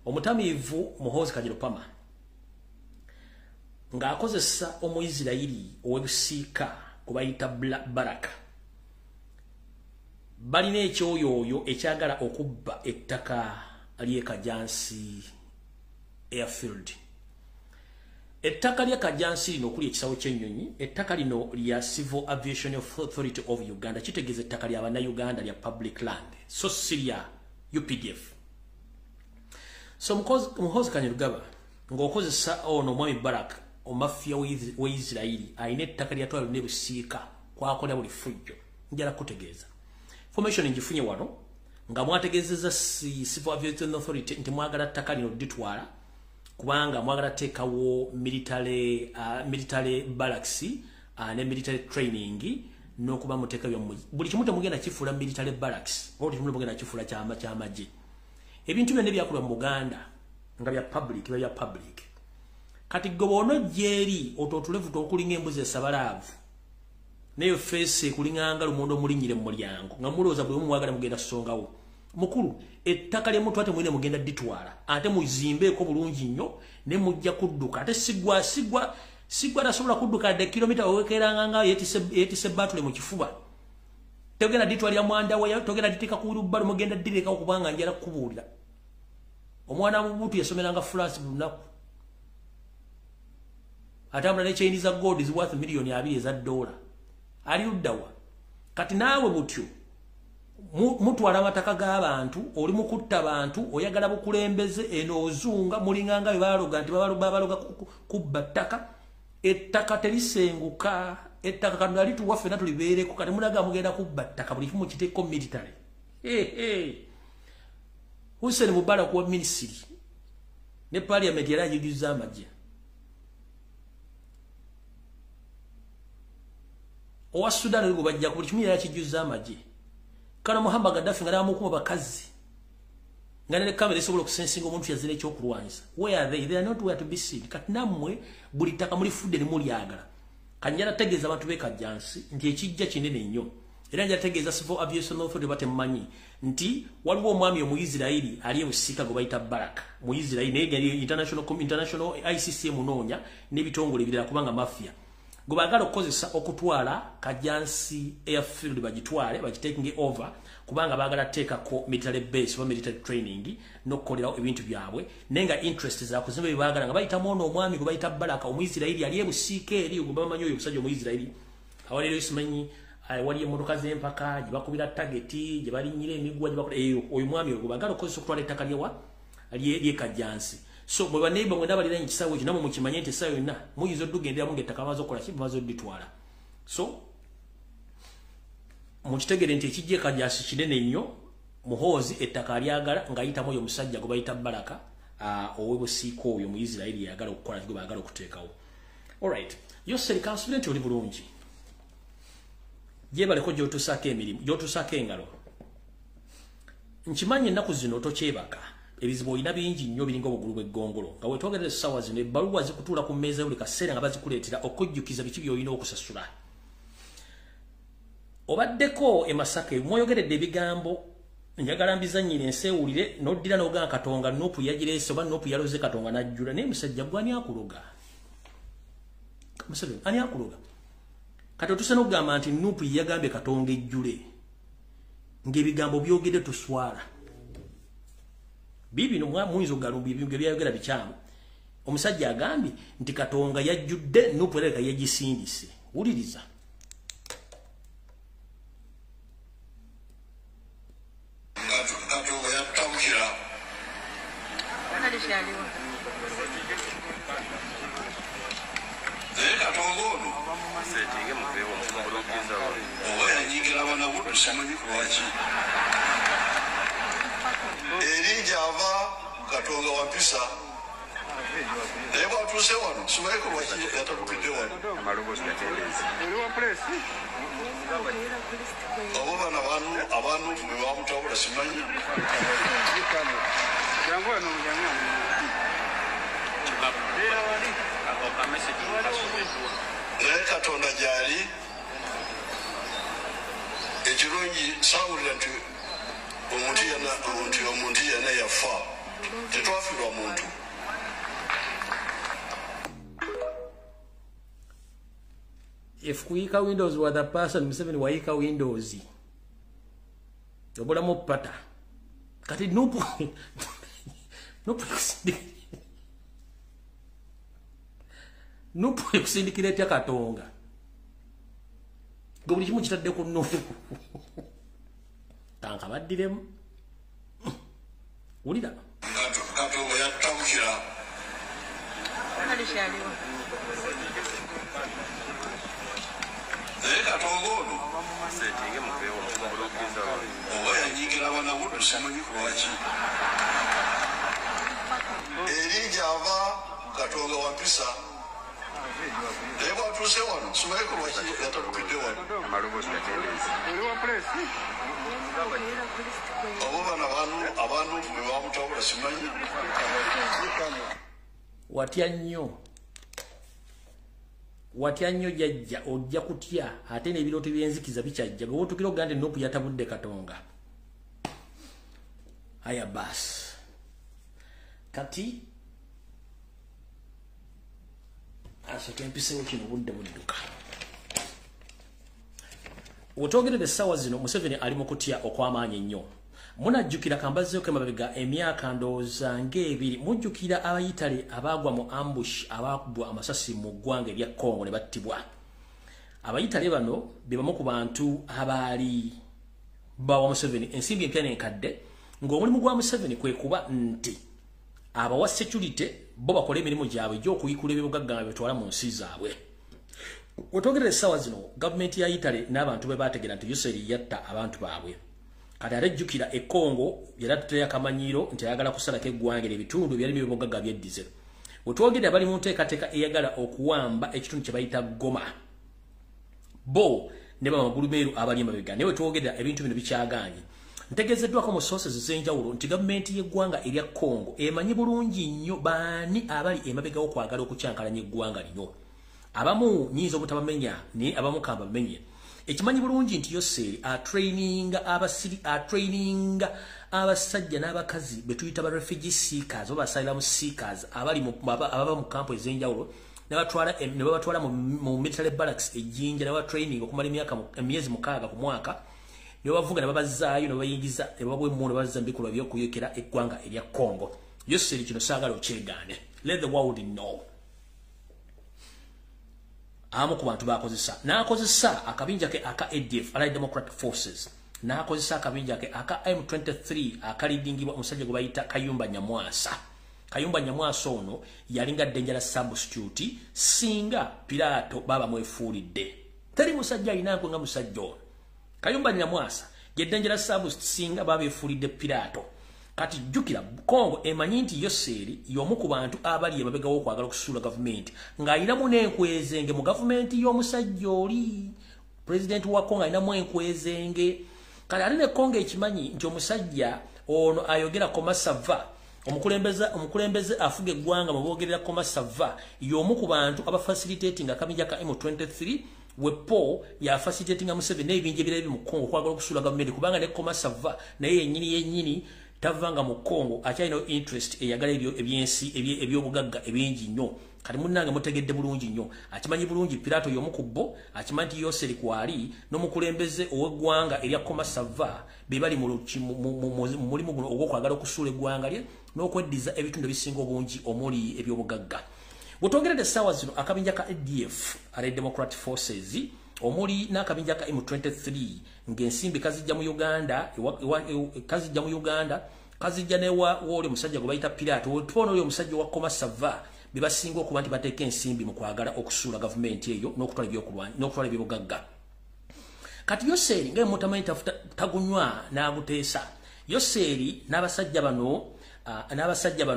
omutamiivu Muhoozi Kainerugaba ng'akozesa Omuyisirayiri ow'ebusiika gwe bayita Baraka, balina ekyoyooyo ekyagala okubba ettaka ly'e Kajansi Airfield. Ettaka lya Kajansi lino okuli ekisawo ky'ennyonyi, ettaka lino lya Civil Aviation Authority of Uganda. Kitegeeza ettaka lya Bannayuganda, lya public land, so si lya UPDF. So Muhoozi Kainerugaba ng'okozesa ono omwami Barak, omafia we Isirayiri alina ettaka lyatwala ne busiika kwakola buli fujjo, njala kutegeeza information ngifunye wano nga mwategeezezza Civil Aviation Authority nti mwagala ttaka lino dditwala kubanga mwagala teekawo military barracks ne military training n'okuba muteeka byammwe buli kimu. Temugenda kifuula military barracks oba buli kimu temugenda kifuula kyama kyamagye. Ebintu byonna ebyakolwa mu Buganda nga bya public biba bya public. Kati gwe bw'onojja eri otwo otulevu tokulinga embuzi esabalaavu neyo feesi ekulinganga lumonde omulinnyire mu mulyango nga mulowooza buli omu mwagala mugenda ssongawo. Mukulu, ettaka lyemutwa temulina, mugenda dditwala ate muzimbeeko bulungi nnyo ne mujja kudduka. Ate sigwa sigwa sigwa tasobola kudduka dde kilomita owekeranga nga yeetisse batule mu kifuba. Togenda dditwalira mwandawa, togenda dditeeka ku lubbalo, mugenda ddirekawo kubanga njala kukubuulira, omwana mubutu yasomeranga France buli lunaku, atambula ne chain za gold is worth miliyoni 20 eza dola. Ali luddawa kati naawe butyo mutwala amataka g'abantu, oli mukutta bantu, oyagala bukulembeze eno ozunga mulinganga bye baloga nti babaloga kubba ttaka. Ettaka terisenguka, ettaka Katonda lituwa ffenna tulibeereko. Kati mulaga mugenda kubba ttaka, buli kimu kiteeko military. Hey, hey. Hussein Mubarak wa Misiri ne parliament yali agijjuzza amagye. Owa Sudan gwe bajja buli kimu yali akijjuzza amagye. Kana Muhammad Gaddafi nga namukuma bakazi nga ne kamera esobola okusensinga omuntu yazira ekyokulwanyisa. Where are they? They are not where to be seen. Kati nammwe buli ttaka mulifudde ne mulyagala. Kanjala tegeeza abantu b'e Kajjansi nti ekijja kinene nnyo. Era njala tegeeza Civil Aviation Authority batemumanyi nti waliwo omwami Omuyisirayiri ali e Busiika gwe bayita Baraka, Muyisirayiri, naye yali international ICC emunoonya n'ebitongole ebirala kubanga mafia gwe baagala okukozesa okutwala Kajansi Airfield, bagitwale bagitaking over kubanga baagala teekako military base oba military training n'okukolerawo ebintu byabwe, naye nga interest zakuzimba bye baagala nga bayitamu ono omwami gwe bayita Baraka, Omuyisirayiri ali e Busiika eri gwe bamanyi. Oyo omusajja Omuyisirayiri awalero simanyi wali emmotoka z'empaka gye bakubira target, gye balinnyira emiguwa gye bakola eyo. Oyo mwami oyo gwe baagala okukozesa okutwala ettaka lyewa ly'e Kajjansi. So mwe baneighbor mwena baliranye ekisaawe ekyo, nammwe mukimanye nti essaawa yonna muyinza oddugenderamu ng'ettaka bamaze okukola ki, bamaze odditwala. So Mukitegere nti ekijja Kajasi kinene nnyo. Muhoozi ettaka alyagala ng'ayitamu oyo omusajja gwe bayita Baraka ow'ebusiiko oyo mu Isiraeri yagala okukola gwe baagala okuteekawo. Alright, Yoseri kansubire nti oli bulungi. Gyebaleko gy'otuusaako emirimu, gy'otuusaako engalo. Nkimanyi ennaku zino tokyebaka. Ebizibu olina bingi nnyo biringa obugulu bw'eggongolo. Nga weetwogerera essaawa zino ebbaluwa zikutuula ku mmeeza buli kaseera nga bazikuleetera okujjukiza biki by'olina okusasula. Obaddeko e Masaka mwoyogeredde ebigambo njagala mbizannyire ensi ewulire n'oddira n'ogamba Katonga Nuupu yagireese oba Nuupu yaloze Katonga n'ajjula. Naye musajja gwe ani akuloga? Museveni ani akuloga? Kati otuuse n'okugamba nti Nuupu yagambye Katonga ejjule ng'ebigambo byogedde tuswala. Bibino muyinza okugalumba ebintu byayogera bikyamu. Omusajja agambye nti Katonga yajjudde Nuupu erabika yagisindise. Wuliriza. Katonga yatabukira. Naye Katonga ono oba yanyigira abanabuddu simanyi kulwaki. Eri gy'ava Katonga wa mpisa. Naye bw'atuuse wano simanyi kulwaki yatabukidde wano. Oba bano abanuupu be bamutabula simanyi. Naye Katonda gy'ali ekirungi saawulira nti omuntu yenna yafa. Tetwafiirwa muntu. If kuyiika windows were the person, Museveni wayiika windows. Obulamu pata. Kati Nuupu Nuupu ekusindikira etya Katonga? Gwe buli kimu kitadde ku Nuupu. Tanka baddiremu. Wulira. Katonga yatabukira. Naye Katonga ono oba yanyigira abanabuddu simanyi kulwaki. Eri gy'ava Katonga wa mpisa. Naye bw'atuuse wano simanyi kulwaki yatabukidde wano. Oba bano abanuupu be bamutabula simanyi. Watya nnyo. Watya nnyo jjajja ojja kutya ate n'ebirooto by'enzikiza bikyajja. Gwe wotukira okugamba nti Nuupu yatabudde Katonga. Aya baasi. Kati asooke mpisewo kino obudde budduka. Wetwogerera essaawa zino Museveni ali mu kutya okw'amaanyi ennyo. Munajjukira kambazzeeko emabega emyaka ndowooza ng'ebiri, mujjukira Abayitale abaagwa mu ambush abaakubwa amasasi mu ggwanga erya Congo ne battibwa. Abayitale bano be bamu ku bantu abaali bawa Museveni ensimbi empya n'enkadde, ng'omulimu gwa Museveni kwe kuba nti abawa security bo bakole emirimu gyabwe egy'okuyikula ebyobugagga nga bitwala mu nsi zaabwe. Wetwogerera essaawa zino gavumenti ya Italy n'abantu be baategeera nti Yoseri yatta abantu baabwe. Kati ate jjukira e Congo yali atuteyo akamanyiiro nti ayagala kusalako eggwanga ebitundu ebyalimu ebyobugagga by'eddize. Wetwogerera bali mu nteekateeka eyagala okuwamba ekitundu kye bayita Goma. Bo ne bamagulumeeru abali emabega. Naye wetwogerera ebintu bino bikyagaanye. Ntegeezeddwako mu sources ez'enjawulo nti gavumenti y'eggwanga erya Congo emanyi bulungi nnyo baani abali emabega w'okwagala okukyankalanya eggwanga lino. Abamu nnyinza obutabamenya naye abamu kambamenye. Ekimanyi bulungi nti Yoseri atraininga atraininga abasajja n'abakazi be tuyita ba refugee seekers oba asylum seekers abali ababa mu kampu ez'enjawulo ne babatwala mu military barracks e Jinja ne batraining okumala emyezi 6 ku mwaka ne babavuga ne babazzaayo ne babayingiza ne babawa emmundu ne babazza mu bikolwa by'okuyokera eggwanga erya Congo. Yoseri kino saagala okyegaane. Let the world know. Abamu ku bantu bakozesa n'akozesa akabinja ke aka ADF, Allied Democratic Forces, n'akozesa akabinja ke aka M23 akalidingibwa omusajja gwe bayita Kayumba Nyamwasa. Kayumba Nyamwasa ono yalinga dangerous substitute singa Pilato baba mwefuulidde. Teri musajja alina nkwe nga musajja ono. Kayumba Nyamwasa ye dangerous service singa babeefulidde Piraato. Kati jjukira, Kongo emanyi nti Yoseeri y'omu ku bantu abali emabegawo okwagala okusuula gavumenti, ng'ayinamu n'enkwezenge mu gavumenti y'omusajja oli pulezidenti wa Kongo, ayinamu enkwezenge. Kale ate ne Kongo ekimanyi nti omusajja ono ayogera Komasava, omukulembeze afuga eggwanga mu boogerera Komasava, y'omu ku bantu abafacilitating akabinja ka M23 wepo ya facilitating Museveni n'ebinja ebirala biri mu Kongo okwagala okusuula gavumenti, kubanga ne Komasava naye yennyini yennyini tavanga mu Kongo, akyalina interest eyagala ebyo ebyensi ebyobugagga ebingi nnyo. Kati munnange mutegedde bulungi nnyo, akimanyi bulungi Pirato y'omu ku bo, akimanyi nti Yoseri kwali n'omukulembeze ow'eggwanga erya Komasava be bali mu mulimu guno ogw'okwagala okusuula eggwanga lye n'okweddiza ebitundu ebisinga obungi omuli ebyobugagga. Bwetwongeredde essaawa zino, akabinja ka ADF, Allied Democratic Forces, omuli n'akabinja ka M23, ng'ensimbi kazijja mu Uganda, kazijja mu Uganda, kazijja newa wooli omusajja gwe bayita Pirato, tubona oli omusajja wa Komasava, be basinga okuba nti bateeka ensimbi mu kwagala okusuula gavumenti eyo n'okutwala n'okutwala ebyobugagga. Kati Yoseeri nga mutamanyi tagunywa n'aguteesa. Yoseeri n'abasajja bano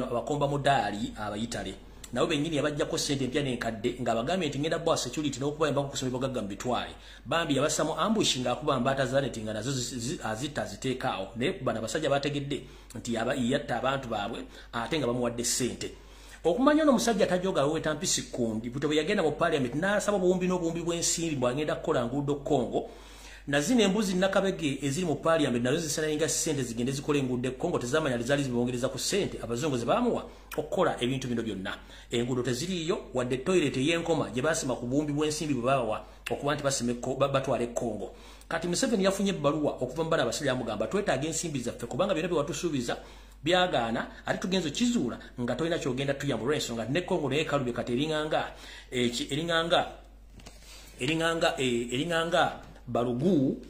abakomba mudaali abayitale nabo bennyini yabajjako ssente empya n'enkadde, ng'abagambye nti ngenda bwa security n'okubayambako okusoma ebyobugagga mu bitwale. Bambi yabassamu ambush ng'akuba mbaata zaneti nga nazo azitta aziteeka awo, naye bano abasajja bategedde nti yatta abantu baabwe ate nga bamuwadde ssente. Okumanya ono omusajja tajoga aweta mpisi kundi bwe yagenda mu parliament n'asaba obuwumbi n'obuwumbi bw'ensimbi bw'agenda kukola nguudo Congo, na zino embuzi nakabege eziri mu parliament nazo zisalainga ssente zigende zikola enguudo e Congo. Tezamanya zaali zibongereza ku ssente abazungu ze baamuwa okukola ebintu bino byonna. Enguudo teziriiyo, wadde toilet ey'enkoma gye baasima ku buwumbi bw'ensimbi bwe babawa okuba nti basima batwala e Congo. Kati Museveni yafunye ebbaluwa okuva mu bano abasajja, amugamba, "Twetaaga ensimbi zaffe kubanga byonna bye watusuubiza byagaana, ate tugenza okizuula nga tolina kyogenda tuyamba olw'ensonga ne Congo naye kalubye." Kati eringanga balugu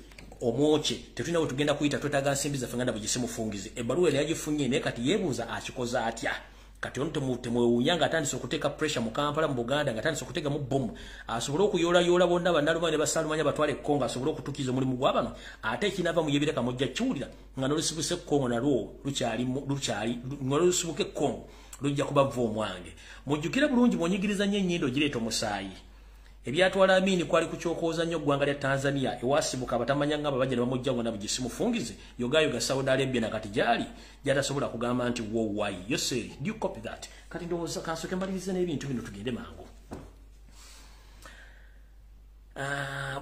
omwokye, tetulina we tugenda kuyita, twetaaga nsimbi zaffe nga nabwe. Mufungize ebbaluwa eno yagifunye, naye kati yeebuuza akikoze atya. Kati ono temwewuunya ng'atandise okuteeka pressure mu Kampala, mu Buganda, ng'atandise okuteekamu bomu asobole okuyoolayoola bonna bannalumanya ne basaalumanya batwale Kongo, asobole okutuukiriza omulimu gwa bano. Ate ekinaava mu yebireka mujja kiwulira nga n'olusibuse Kongo nalwo lukyali lukyali, nga n'olusibuka e Kongo lujja kubava omwange. Mujjukire bulungi, bw'onyigiriza nnyo ennyindo gireeta omusaayi. Ebyatwala Amini kwali kukyokooza nnyo ggwanga lya Tanzania ewasibuka abatamanya nga babajja ne bamugja ngo nabugisi. Mufungize yogayoga Saudi Arabia nakati gyali gyatasobola kugamba nti wowai. Yoseri, do you copy that? Kati ndowooza kansooke mbalirize n'ebintu bino tugende mangu.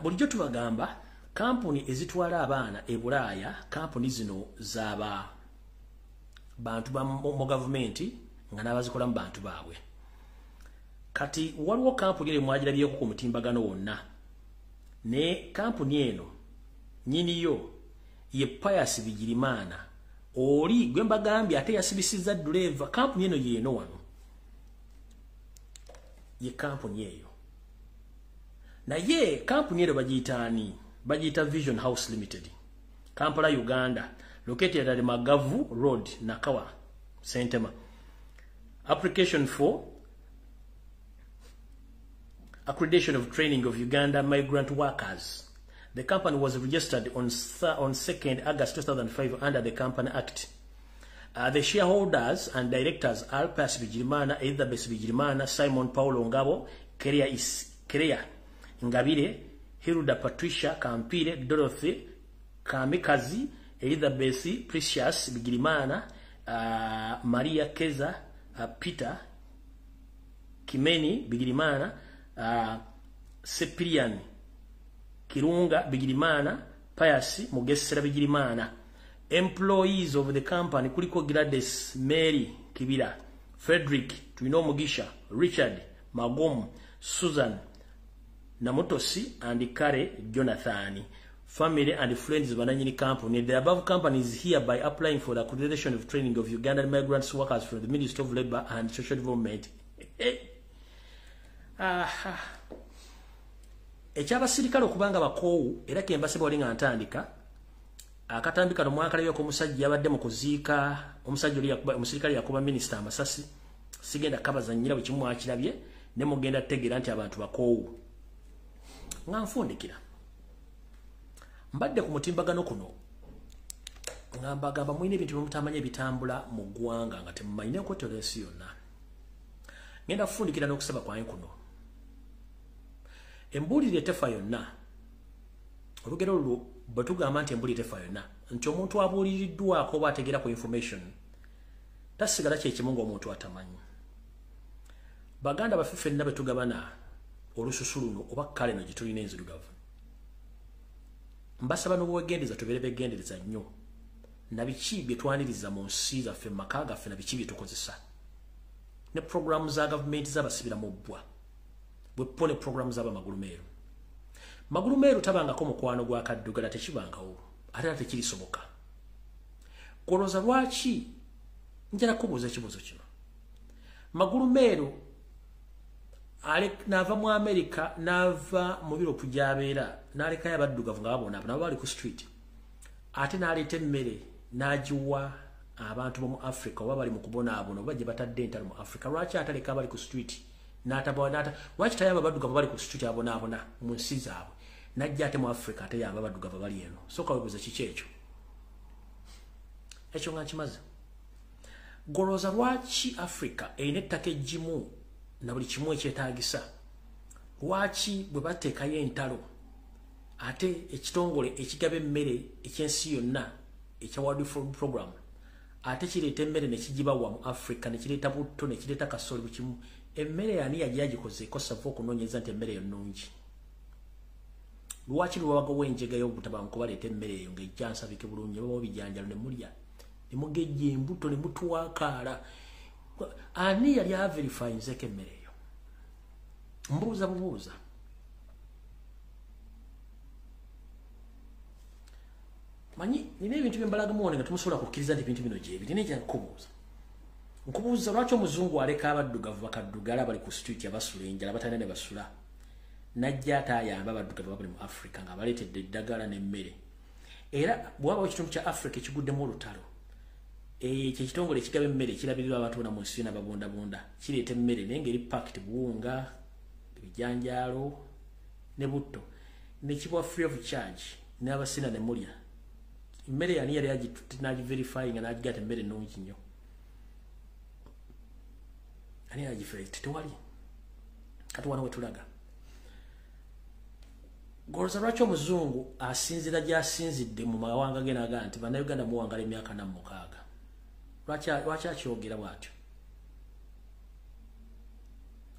Bulijjo tubagamba kampuni ezitwala abaana e Bulaaya, kampuni zino zaba bantu ba mu gavumenti nga n'abazikolamu bantu baabwe. Kati waliwo kampuni eri mwagirabyeko ku mutimbagano wonna, ne kampuni eno nyiniyo ye Pius Bigirimana, oli gwe mbagambye ate yasibisizza ddereeva. Kampuni eno yeeno wano, ye kampuni eyo. Naye kampuni eno bagiyita ani? Bagiyita Vision House Limited, Kampala, Uganda, located at Magavu Road, Nakawa, Sentema. Application for accreditation of training of Uganda migrant workers. The company was registered on 2nd August 2005 under the Company Act. The shareholders and directors are Pius Bigirimana, Elizabeth Bigirimana, Simon Paulo Ngabo, Kerea, is, Kerea Ngabire, Hilda Patricia Kampire, Dorothy Kamikazi, Elizabeth Precious Bigirimana, Maria Keza, Peter Kimeni Bigirimana, Cyprian Kirunga Bigirimana, Pius Mugesera Bigirimana. Employees of the company kuliko Gladys Mary Kibira, Frederick Twinomugisha, Richard Magom, Susan Namutosi and Kare Jonathan. Family and friends bananyini company. The above company is hereby applying for the accreditation of training of Ugandan migrants workers from the Ministry of Labor and Social Development. Aha. Ekyabasirikale okubanga bakoowu, era kembasaba wali nga ntandika akatambi kano, mwakalabyeko omusajja yabadde mu kuziika omusajja oli omusirikale yakuba minisita amasasi. Sigenda kabazanyira, bwe kimu mwakirabye ne mugenda tegeera nti abantu bakoowu. Nga nfundikira, Mbadde ku mutimbagano kuno nga mbagamba mulina ebintu bye mutamanyi ebitambula mu ggwanga nga temumanyi n'enkwetolo ensi yonna. Ngenda kufundikira n'okusaba kwange kuno. Embuulire etefa yonna, olugero olwo bwe tugamba nti embuulire etefa yonna, nti omuntu abuuliriddwako oba ategeera ku information tasigala kyekimu ng'omuntu atamanyi. Baganda baffe ffenna bwe tugabana olususu luno oba kkala eno gye tulina enzirugavu, mbasaba n'obwegendereza, tubeere begendereza nnyo na biki bye twaniriza mu nsi zaffe, mu maka gaffe, na biki bye tukozesa. Ne programu za gavumenti z'abasibira mu bbwa bwe ne programu z'abamagulumeeru. Magulumeeru tabangako mukwano gwa kaddugala, tekibangawo ate era tekirisoboka. Kulowooza lwaki njala kubuuza ekibuuzo kino. Magulumeeru n'ava mu Amerika, n'ava mu Europe gy'abeera, n'alekayo abaddugavu nga babonaabona, nabo bali ku street, ate n'aleeta emmere n'agiwa abantu bo mu Africa oba bali mu kubonaabona oba gye batadde entalo mu Africa. Lwaki ataleka abali ku street? Lwaki tayamba abaddugavu bali ku street abonaabona mu nsi zaabwe, n'ajja ate mu Africa ate yamba abaddugavu bali eno? Sooka weebuuze kiki ekyo. Ekyo nga nkimaze. Golooza lwaki Africa erina ettaka eggimu na buli kimu ekyetaagisa, lwaki bwe bateekayo entalo ate ekitongole ekigaba emmere ekyensi yonna ekya World Food Program ate kireeta emmere ne kigibawa mu Africa, ne kireeta butto, ne kireeta kasooli, buli kimu? Emmere yani yagi yagikozeeko sava okunoonyereza nti emmere eyo nnungi? Lwaki lwebagawo enjega y'obutabanguko baleeta emmere eyo ng'ejja nsabike bulungi, babawo bijanjalo ne mulya ne mugejja embuto ne mutuwakaala? Ani yali averifyinzeko emmere eyo? Mbuuza bubuuza. Manyi nina ebintu byembalagamu wano nga temusobola kukkiriza nti ebintu bino gyebiri. Nina ekyakubuuza, nkubuuza lwaki omuzungu aleka abaddugavu bakaddugala bali ku street abasula enjala, batalina ne basula, najja ate ayamba abaddugavu abali mu Africa nga abaleetedde eddagala n'emmere? Era bw'wabawo ekitundu kya Africa ekiguddemu olutalo, ekyo ekitongole ekigaba emmere ekirabirirwa abantu bona mu nsi yonna babundabunda kireeta emmere, naye ng'eri packed, buwunga, ebijanjaalo ne butto, ne kiba free of charge n'abasina ne mulya emmere. Yani yali n'agiverifying nga n'agigata emmere ennungi nnyo? Ani yagiverify? Tewali. Kati wano wetulaga golooza lwaki omuzungu asinzira gy'asinzidde mu mawanga ge n'agamba nti bannayuganda muwangala emyaka 46. Lwaki akyogera bw'atyo?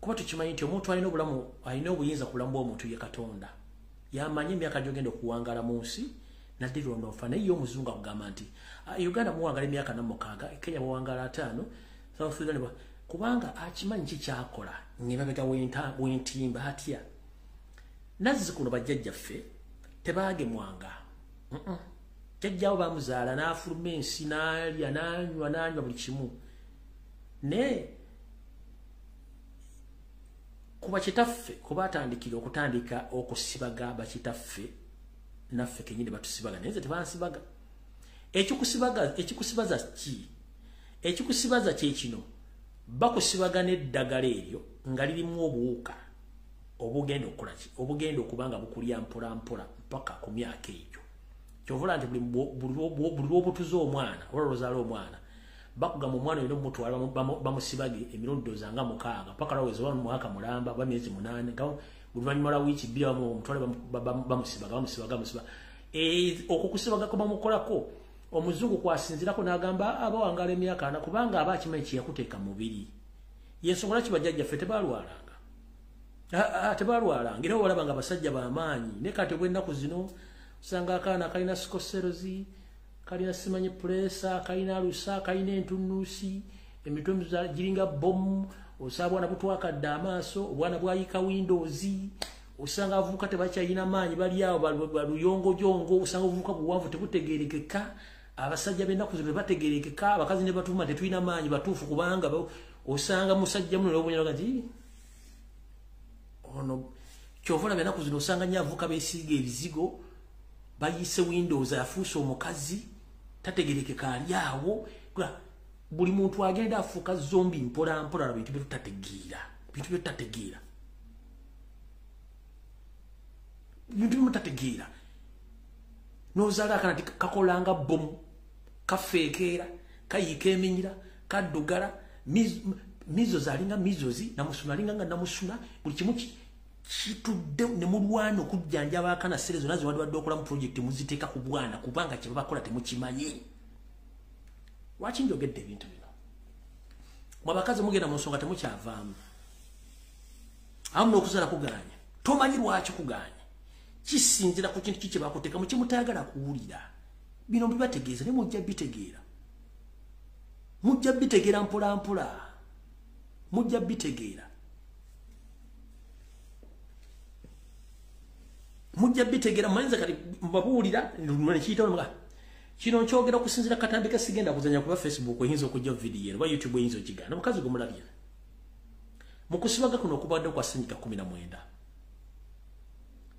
Kuba tukimanyi nti omuntu alina obulamu, alina obuyinza ku bulamu bw'omuntu ye Katonda, yamanyi emyaka gy'ogenda okuwangala mu nsi naddira onoofa. Naye ye omuzungu akugamba nti Uganda muwangala emyaka 46, Kenya muwangala 50, South Sudan, kubanga akimanyi kikyakola ng'emabega w'entimba atya. Nazzi kuno bajjajjaffe tebaagemwanga. Jjajjawo bamuzaala n'afuluma ensi n'alya n'anywa n'anywa buli kimu, naye kuba kitaffe kuba atandikira okutandika okusibaga bakitaffe, naffe kenyini batusibaga, naye nze tebansibaga. Ekikusibaga, ekikusibaza ki? Ekikusibaza kye kino: bakusibaga n'eddagala eryo nga lirimu obuwuka obugenda okukola ki? Obugenda okuba nga bukulya mpola mpola mpaka ku myaka egyo. Kyovula nti buli lwobutuza omwana oba lwozaala omwana, bakugamba omwana olina omutwala bamusibage emirundi doza nga 6 paka lwaweza oba mwaka mulamba oba myezi 8, nga oluvannyuma lwa wiiki 2 omutwale bamusibaga, bamusibaga, bamusiba. Okwo kusibagako bamukolako omuzungu kwasinzirako n'agamba abawangala emyaka 40, kubanga aba akimanyi kyeyakuteeka mubiri. Yensonga lwaki bajjajjaffe tebalwalanga, tebalwalanga, era olaba nga abasajja b'amaanyi. Ne kati obw'ennaku zino osanga akaana kalina sickle cells, kalina simanyi pressure, kalina ulcer, kalina entunuusi, emitwe giringa bomu, osanga bwana butwakadde amaaso, obwana bwayika windows, osanga abavubuka tebakyalina maanyi, bali awo baluyongojongo, osanga obuvubuka buwanvu tebutegeerekeka, abasajja b'ennaku zino tebategeerekeka, abakazi ne batuma tetulina maanyi batuufu, kubanga osanga musajja muno n'obunyalaga nti ono. Kyova olaba ennaku zino osanga nnyo abavubuka beesiiga ebizigo, bayise windows, afuuse omukazi tategerekeka ali awo. Buli muntu agenda afuuka zombie mpola mpola. Bintu byetutategeera, bintu byetutategeera, bintu byemutategeera. N'ozaala akaana nti kakolanga bbomu, kafeekeera, kayiika eminyira, kaddugala, mizozi alinga mizozi, namusuna alinga nga namusuna, buli kimu kitudde ne mulwana okujjanjaba akaana. Ssente zonna ze wandibadde okola mu pulojekiti muziteeka ku bwana kubanga kye babakola temukimanyi. Lwaki njogedde ebintu bino? Mwe abakazi mugenda mu nsonga temukyavaamu. Awamu n'okuzaala kugaanya. Tomanyi lwaki kugaanya. Kisinzira ku kintu ki kye bakuteekamu kye mutayagala kuwulira. Bino mbibategeeza naye mujja bitegeera. Mujja bitegeera mpola mpola. Mujja bitegeera. Mujja bitegeera. Mmanyiza kati mbabuulira nekiyitawo nga kino nkyogera okusinziira katandika sigenda kuzanya kuba Facebook oyinza okujja video oba YouTube oyinza okigaana. Omukazi gwe mulabye mu kusibaga kuno okubadde kwa ssenyiga 19,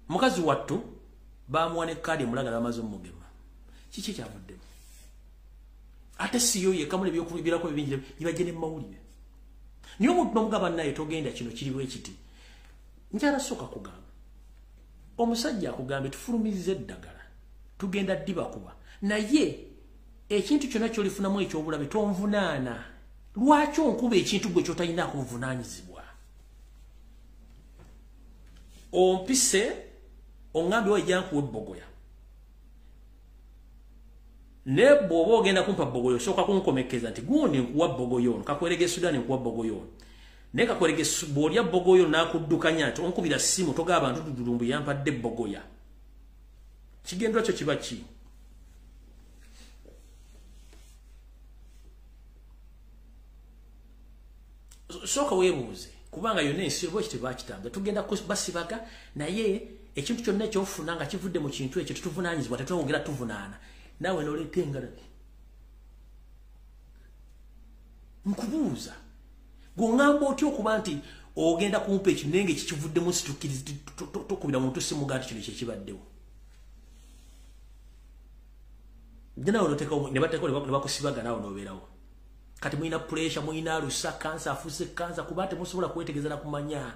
mukazi wattu baamuwa ne kaadi emulaga bamaze omugema. Kiki kyavuddemu? Ate siyo yekka, muli ebyokulabirako ebingi bibajje ne mawulire. Naye omuntu n'omugaba naye togenda, kino kiri bwe kiti. Njala sooka kugamba omusajja akugambye tufulumizza eddagala tugenda ddibakuba, naye ekintu kyonna ky'olifunamu ekyobulabe tonvunaana. Lwaki onkuba ekintu gwe ky'otalinaako buvunaanyizibwa? Ompise oŋŋambye wajja nkuwa ebbogoya, naye bw'oba ogenda kumpa bbogoya osooka kunkomekeza nti gundi nkuwa bbogoya ono, kakwerege Sudan nkuwa bbogoya ono. Naye kakwerege bw'olya bbogoya ono n'akuddukanya nti onkubira ssimu togamba abantu Dudulumbu yampadde bbogoya. Kigendwa kyo kiba ki? Sooka weebuuze, kubanga yonna ensi bwe kityo bakitambuza. Tugenda basibaga, naye ekintu kyonna ekyofuna nga kivudde mu kintu ekyo tetuvunaanyizibwa, tetwongera tuvunaana. Naawe n'oleeta engalabi. Nkubuuza, gw'oŋŋamba otya okuba nti ogenda kumpa ekintu naye ng'ekikivuddemu situkkiriza, tokubira muntu simuga nti kino kye kibaddewo. Naawe ne bateekawo ne bakusibaga naawe n'obeerawo. Kati mulina pressure, mulina lusa, kansa, afuuse kansa, kuba temusobola kwetegeeza na kumanya.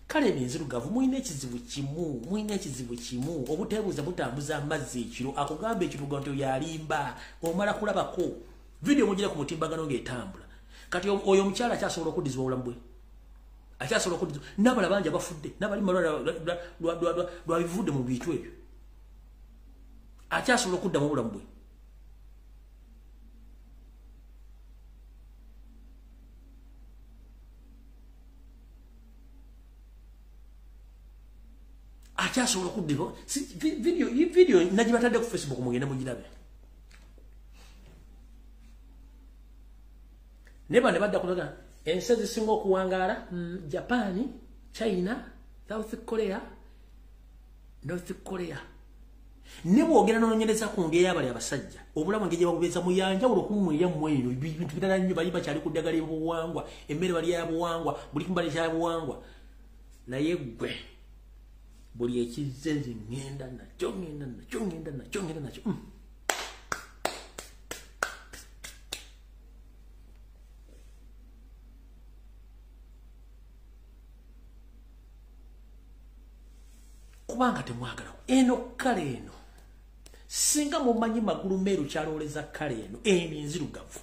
Kale enzirugavu mulina ekizibu kimu, mulina ekizibu kimu, obuteebuuza butambuza amazzi ekiro, akugamba ekiruga nti oyo alimba, omala kulabako. Vidiyo mugira ku mutimbagano ng'etambula. Kati oyo omukyala akyasobola okuddizibwa obulamu bwe? Akyasobola okuddizibwa? N'abalala bangi abafudde, n'abali lwa bivudde mu bintu ebyo. Akyasobola okuddamu obulamu bwe? Akyasobola okuddibwa? Video nagibatadde ku Facebook mugende mugirabe. Naye bano badda kulaga ensi ezisinga okuwangaala, Japan, China, South Korea, North Korea. Ne bw'ogenda n'onoonyereza ku ngeri y'abali abasajja, obulamu engeri gye babubeeza mu yanjawulo ku mmwe eyammwe eno, bintu birala nnyo, bali bakyali ku ddagala eby'obuwangwa, emmere bali ya buwangwa, buli kimu bali kya buwangwa. Naye ggwe buli ekizze nze ŋŋenda nakyo, ŋŋenda nakyo, ŋŋenda nakyo, ŋŋenda nakyo. Kubanga temwagala eno kale eno. Singa mumanyi magulu meeru kyalooleza kale eno, eno enzirugavu.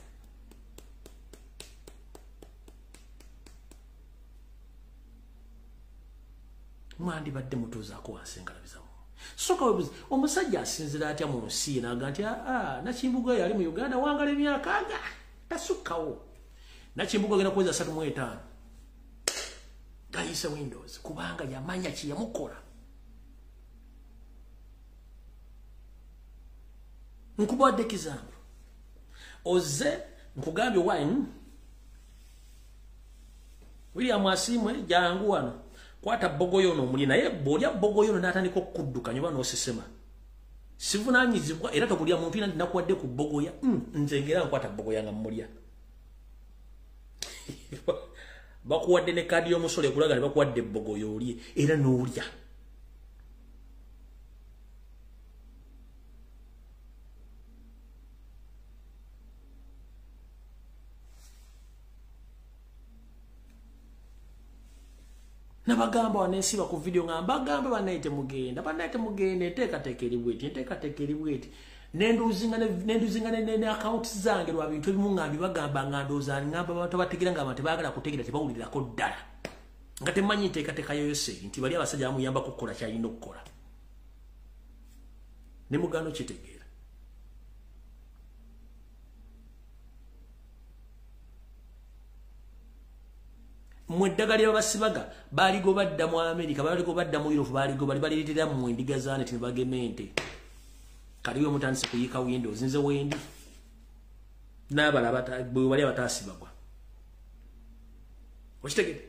Mwandibadde mutuuzaako wansi engalabi zammwe. Sooka weebuuze, omusajja asinzira atya mu nsi ye n'agamba nti Nakimbuga oyo ali mu Uganda wangala emyaka aga tasukkawo. Nakimbuga agenda kuweza 35. Gayise windows kubanga yamanya kye yamukola. Nkubawadde example. Ozze nkugambye wine William Asiimwe jangu wano. Kwata bbogoyo ono omulye, naye bw'olya bbogoyo ono n'atandika okukuddukanya oba n'osesema. Sivunaanyizibwa era tobulya muntu yenna nti nakuwadde ku bbogoya. Nze ngera nkwata bbogoya nga mmulya. Bakuwadde ne kaadi y'omusolo ekulaga ne bakuwadde ebbogoya olye era n'olya. Nabagamba wanensiba ku video nga mbagamba banaite mugenda enteekateeka eri bweti, enteekateeka eri bweti. Nenduzinga ne account zange lwa bintu ebimu nga mbibagamba nga ndowooza ngamba abantu abategeera nga abantu tebaagala kutegeera tebawulirako ddala. Nga temanyi nteekateeka ya Yoseri nti bali abasajja bamuyamba kukola ky'alina okukola. Ne mugaano kitegeera. Mwe eddagala lye babasibaga baaligoba dda mu Amerika, baaligoba dda mu Europe, baaligoba balireetera mmwe endiga zaane nti bageme ente. Kaliwe mutandise kuyiika windows nze wendi. N'abalala bwe bali abataasibagwa. Okitegedde?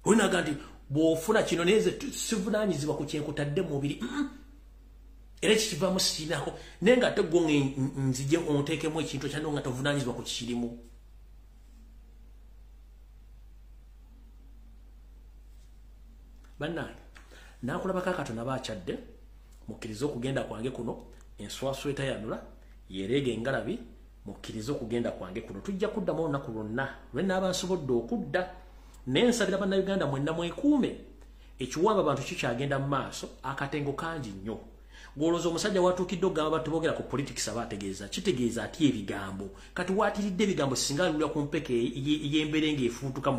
Olinaga nti bw'ofuna kino naye nze sivunaanyizibwa ku kyenkutadde mu mubiri. Era ekikivaamu sikirinako naye ng'ate gwo nzije onteekemu ekintu kyano nga tovunaanyizibwa ku kikirimu. Bannange naakulabako akatono aba akyadde, mukkirize okugenda kwange kuno, enswaswa etayanula yereega engalabi, mukkirize okugenda kwange kuno. Tujja kuddamu olunaku lwonna lwe nnaaba nsobodde okudda. Naye nsabira Bannayuganda mwenna mwekuume, ekiwamba abantu kikyagenda mu maaso, akatengo kangi nnyo. Gw'olowooza omusajja watuukidde okugamba abantu boogera ku politics aba ategeeza, kitegeeza atya ebigambo. Kati waatiridde ebigambo singa aliwulira ku mpeke ey'embeere ng'efuutuka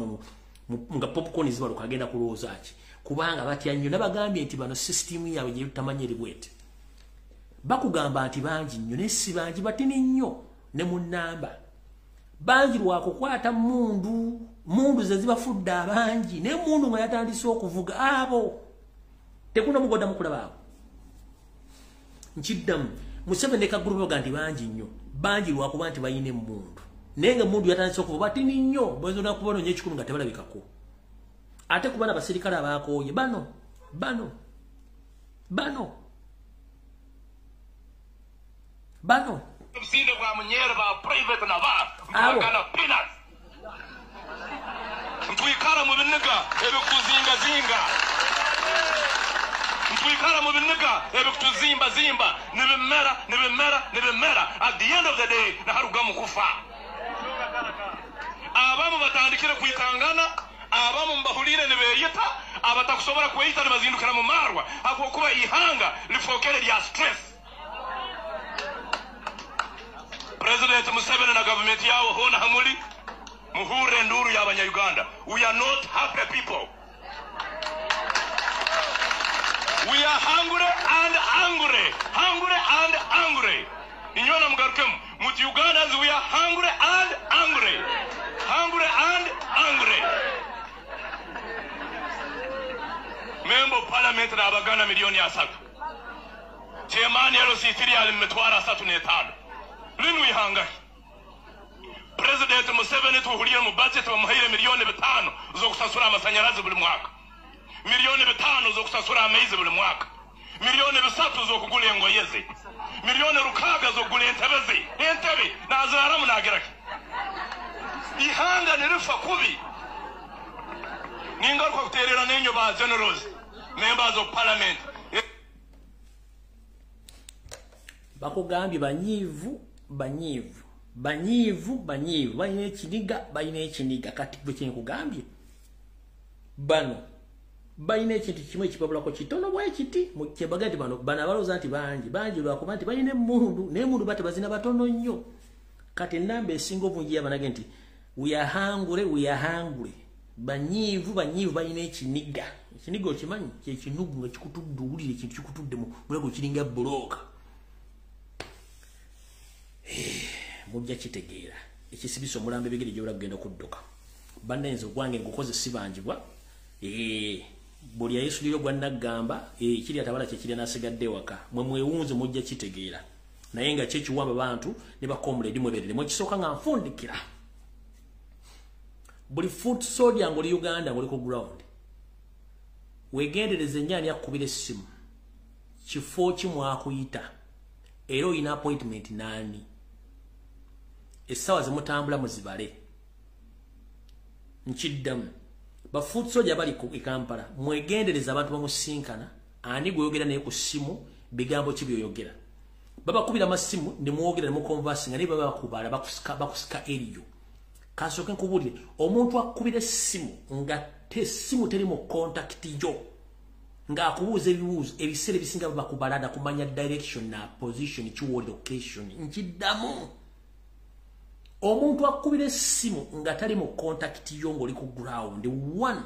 nga popcorn zibaluka agenda kulowooza ki? Kubanga batya nnyo. Nabagambye nti bano sisitimu yaabwe gye tutamanyi eri bw'eti. Bakugamba nti bangi nnyo naye si bangi, batini nnyo ne mu nnamba. Bangi lwakukwata mmundu, mmundu ze zibafudde abangi, naye emmundu nga yatandise okuvuga abo. Tekuna mugodda mukulaba abo. Nkiddamu, Museveni ne Kagulu baga nti bangi nnyo, bangi lwakuba nti balina emmundu. Naye nga emmundu yatandise okuvuga batini nnyo, bw'oyinza n'okubanoonya ekikumi nga tebalabikako. Ate ku bano abaserikale abaakooye, bano, bano, bano, bano. Obusinde bwa Munyere ba private na ba mpakana peanuts. Ntwikara mu biniga ebikuzingazinga. Ntwikara mu biniga ebikutuzimbazimba nibimera nibimera nibimera. At the end of the day naharugamu kufa. Abamu batandikire kwikangana, abamu mbahulire nibeyita, abatakusobora kweyita nibazindukira mu marwa habwokuba ihanga lifokere lya stress. President Museveni na government yawo hona hamuli muhure nduru ya Abanya-Uganda. We are not happy people. We are hungry and angry. Hungry and angry. Inyona mugarukemu muti Ugandans, we are hungry and angry. Hungry and angry. Member of Parliament na abagana 3 million. Chairman LC3 alimetwara 35. Linu ihanga. President Museveni tuhulie mu budget bamuhaire 5 million zokusasura amasanyarazi buli mwaka. 5 million zokusasura amaizi buli mwaka. 3 million zokugula engoye ze. 6 million zokugula entebe ze. Entebe nazaramu nageraki. Ihanga nirifa kubi. Ningaruka kuterera nenyo ba generals, members of parliament. Bakugambye banyiivu, banyiivu, banyiivu, banyiivu, balina ekiniga, balina ekiniga. Kati gwe kyenkugambye, bano balina ekintu kimu ekibabulako kitono bwe kiti, kyebaga nti bano abalowooza nti bangi, bangi lwakuba nti balina emmundu, naye emmundu batebazina batono nnyo. Kati ennamba esinga obungi y'abanage nti we are hungry, we are hungry. Banyiivu, banyiivu, balina ekiniga. Ekiniga okimanyi kyekinugu nga kikutudde, owulira ekintu kikutudde mu mulago kiringa bulooka. Mujja kitegeera ekisibisa omulambo ebigere gy'obula kugenda kudduka. Bannayinza ogwange ngukoze sibanjibwa. Buli ayesulira ogwa naggamba, ekiri atabala kye kirya n'asigadde ewaka. Mwe mwewunze mujja kitegeera. Naye nga kye kiwamba bantu ne bakomuledi mweberere. Mwekisooka nga nfundikira. Buli foot soldier ng'oli Uganda ng'oli ku ground, weegendereze nnyo ani akukubira essimu, kifo ki mwakuyita, era oyina appointment n'ani. Essaawa ze mutambula muzibale. Nkiddamu, ba foot soldier bali e Kampala, mwegendereze abantu bamusinkana, ani gw'oyogera naye ku ssimu, bigambo ki by'oyogera. Babakubira amasimu ne mwogera ne mukonvasinga, naye baba bakubala bakusika eriyo. Kansooke nkubuulire, omuntu akubira essimu nga essimu teri mu contact yo, ng'akubuuza ebibuuzo, ebiseera ebisinga baba kubalada kumanya direction na position kiwooli, location. Nkiddamu, omuntu akubira essimu nga tali mu contact yo ng'oli ku ground one,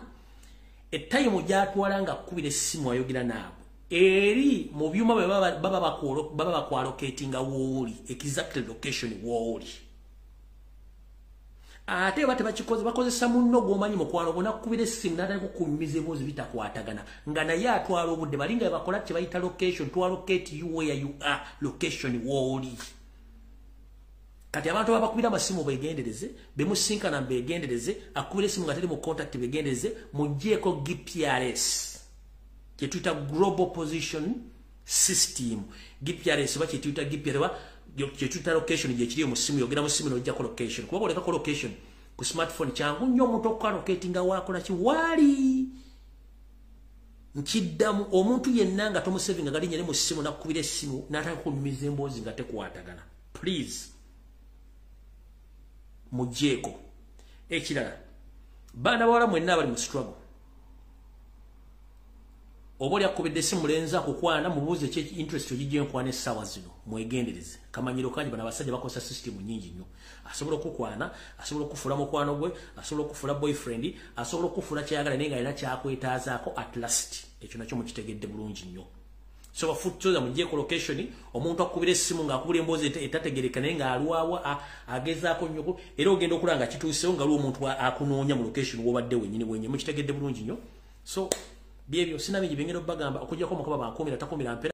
e time gy'atwala ng'akubira essimu ayogera naabo eri mu byuma bwe baba bakwalocatinga wooli, exactly location wooli. Ate ba tebakikoze, bakozesa munno gw'omanyi, mukwano gwo, nakubira essimu n'atandika okunyumiza ebibuuzo bitakwatagana, nga naye atwala obudde. Balinga bakola kye bayita location, twalocate you where you are, location wooli. Kati abantu abakubira amasimu begendereze, bemusinkana begendereze, akubira esimu nga teri mu contact begendereze. Mugjeeko GPRS, kyetuyita Global Position System, GPRS, oba kyetuyita GPRS, kyetuyita location, gyekiri mu simu. Yogera mu simu n'ojjako location, kuba olekako location ku smartphone kyangu nnyo omuntu okukwalocatinga waakola ki waali. Nkiddamu, omuntu yenna nga tomusavinga galinnya ne mu simu nakubira essimu n'atandika okunyumiza emboozi nga tekwatagana, please mugjeeko. Ekirala, baana bawala mwenna abali mu struggle, oba oli akubidde essimu, mulenzi akukwana, mubuuze ki interest ogijja enkwana essaawa zino. Mwegendereze kamanyiro kangi. Bano abasajja bakozesa system nyingi nnyo. Asobola okukwana, asobola okufuula mukwano gwe, asobola okufuula boyfriend, asobola okufuula kyayagala, naye nga alina kyakwetaazaako at last. Ekyo nakyo mukitegedde bulungi nnyo. So bafutuza mugyeeko location. Omuntu akubira essimu ng'akubira emboozi etategereka naye ng'alwawo, agezaako nnyo, era ogenda okulaba nga kituusewo nga lwo omuntu akunoonya mu location wobadde wennyini wennyini. Mukitegedde bulungi nnyo. So byebyo, sina bingi byengenda obbagamba okuggyako Mukama bankuumira takuumira mpeera.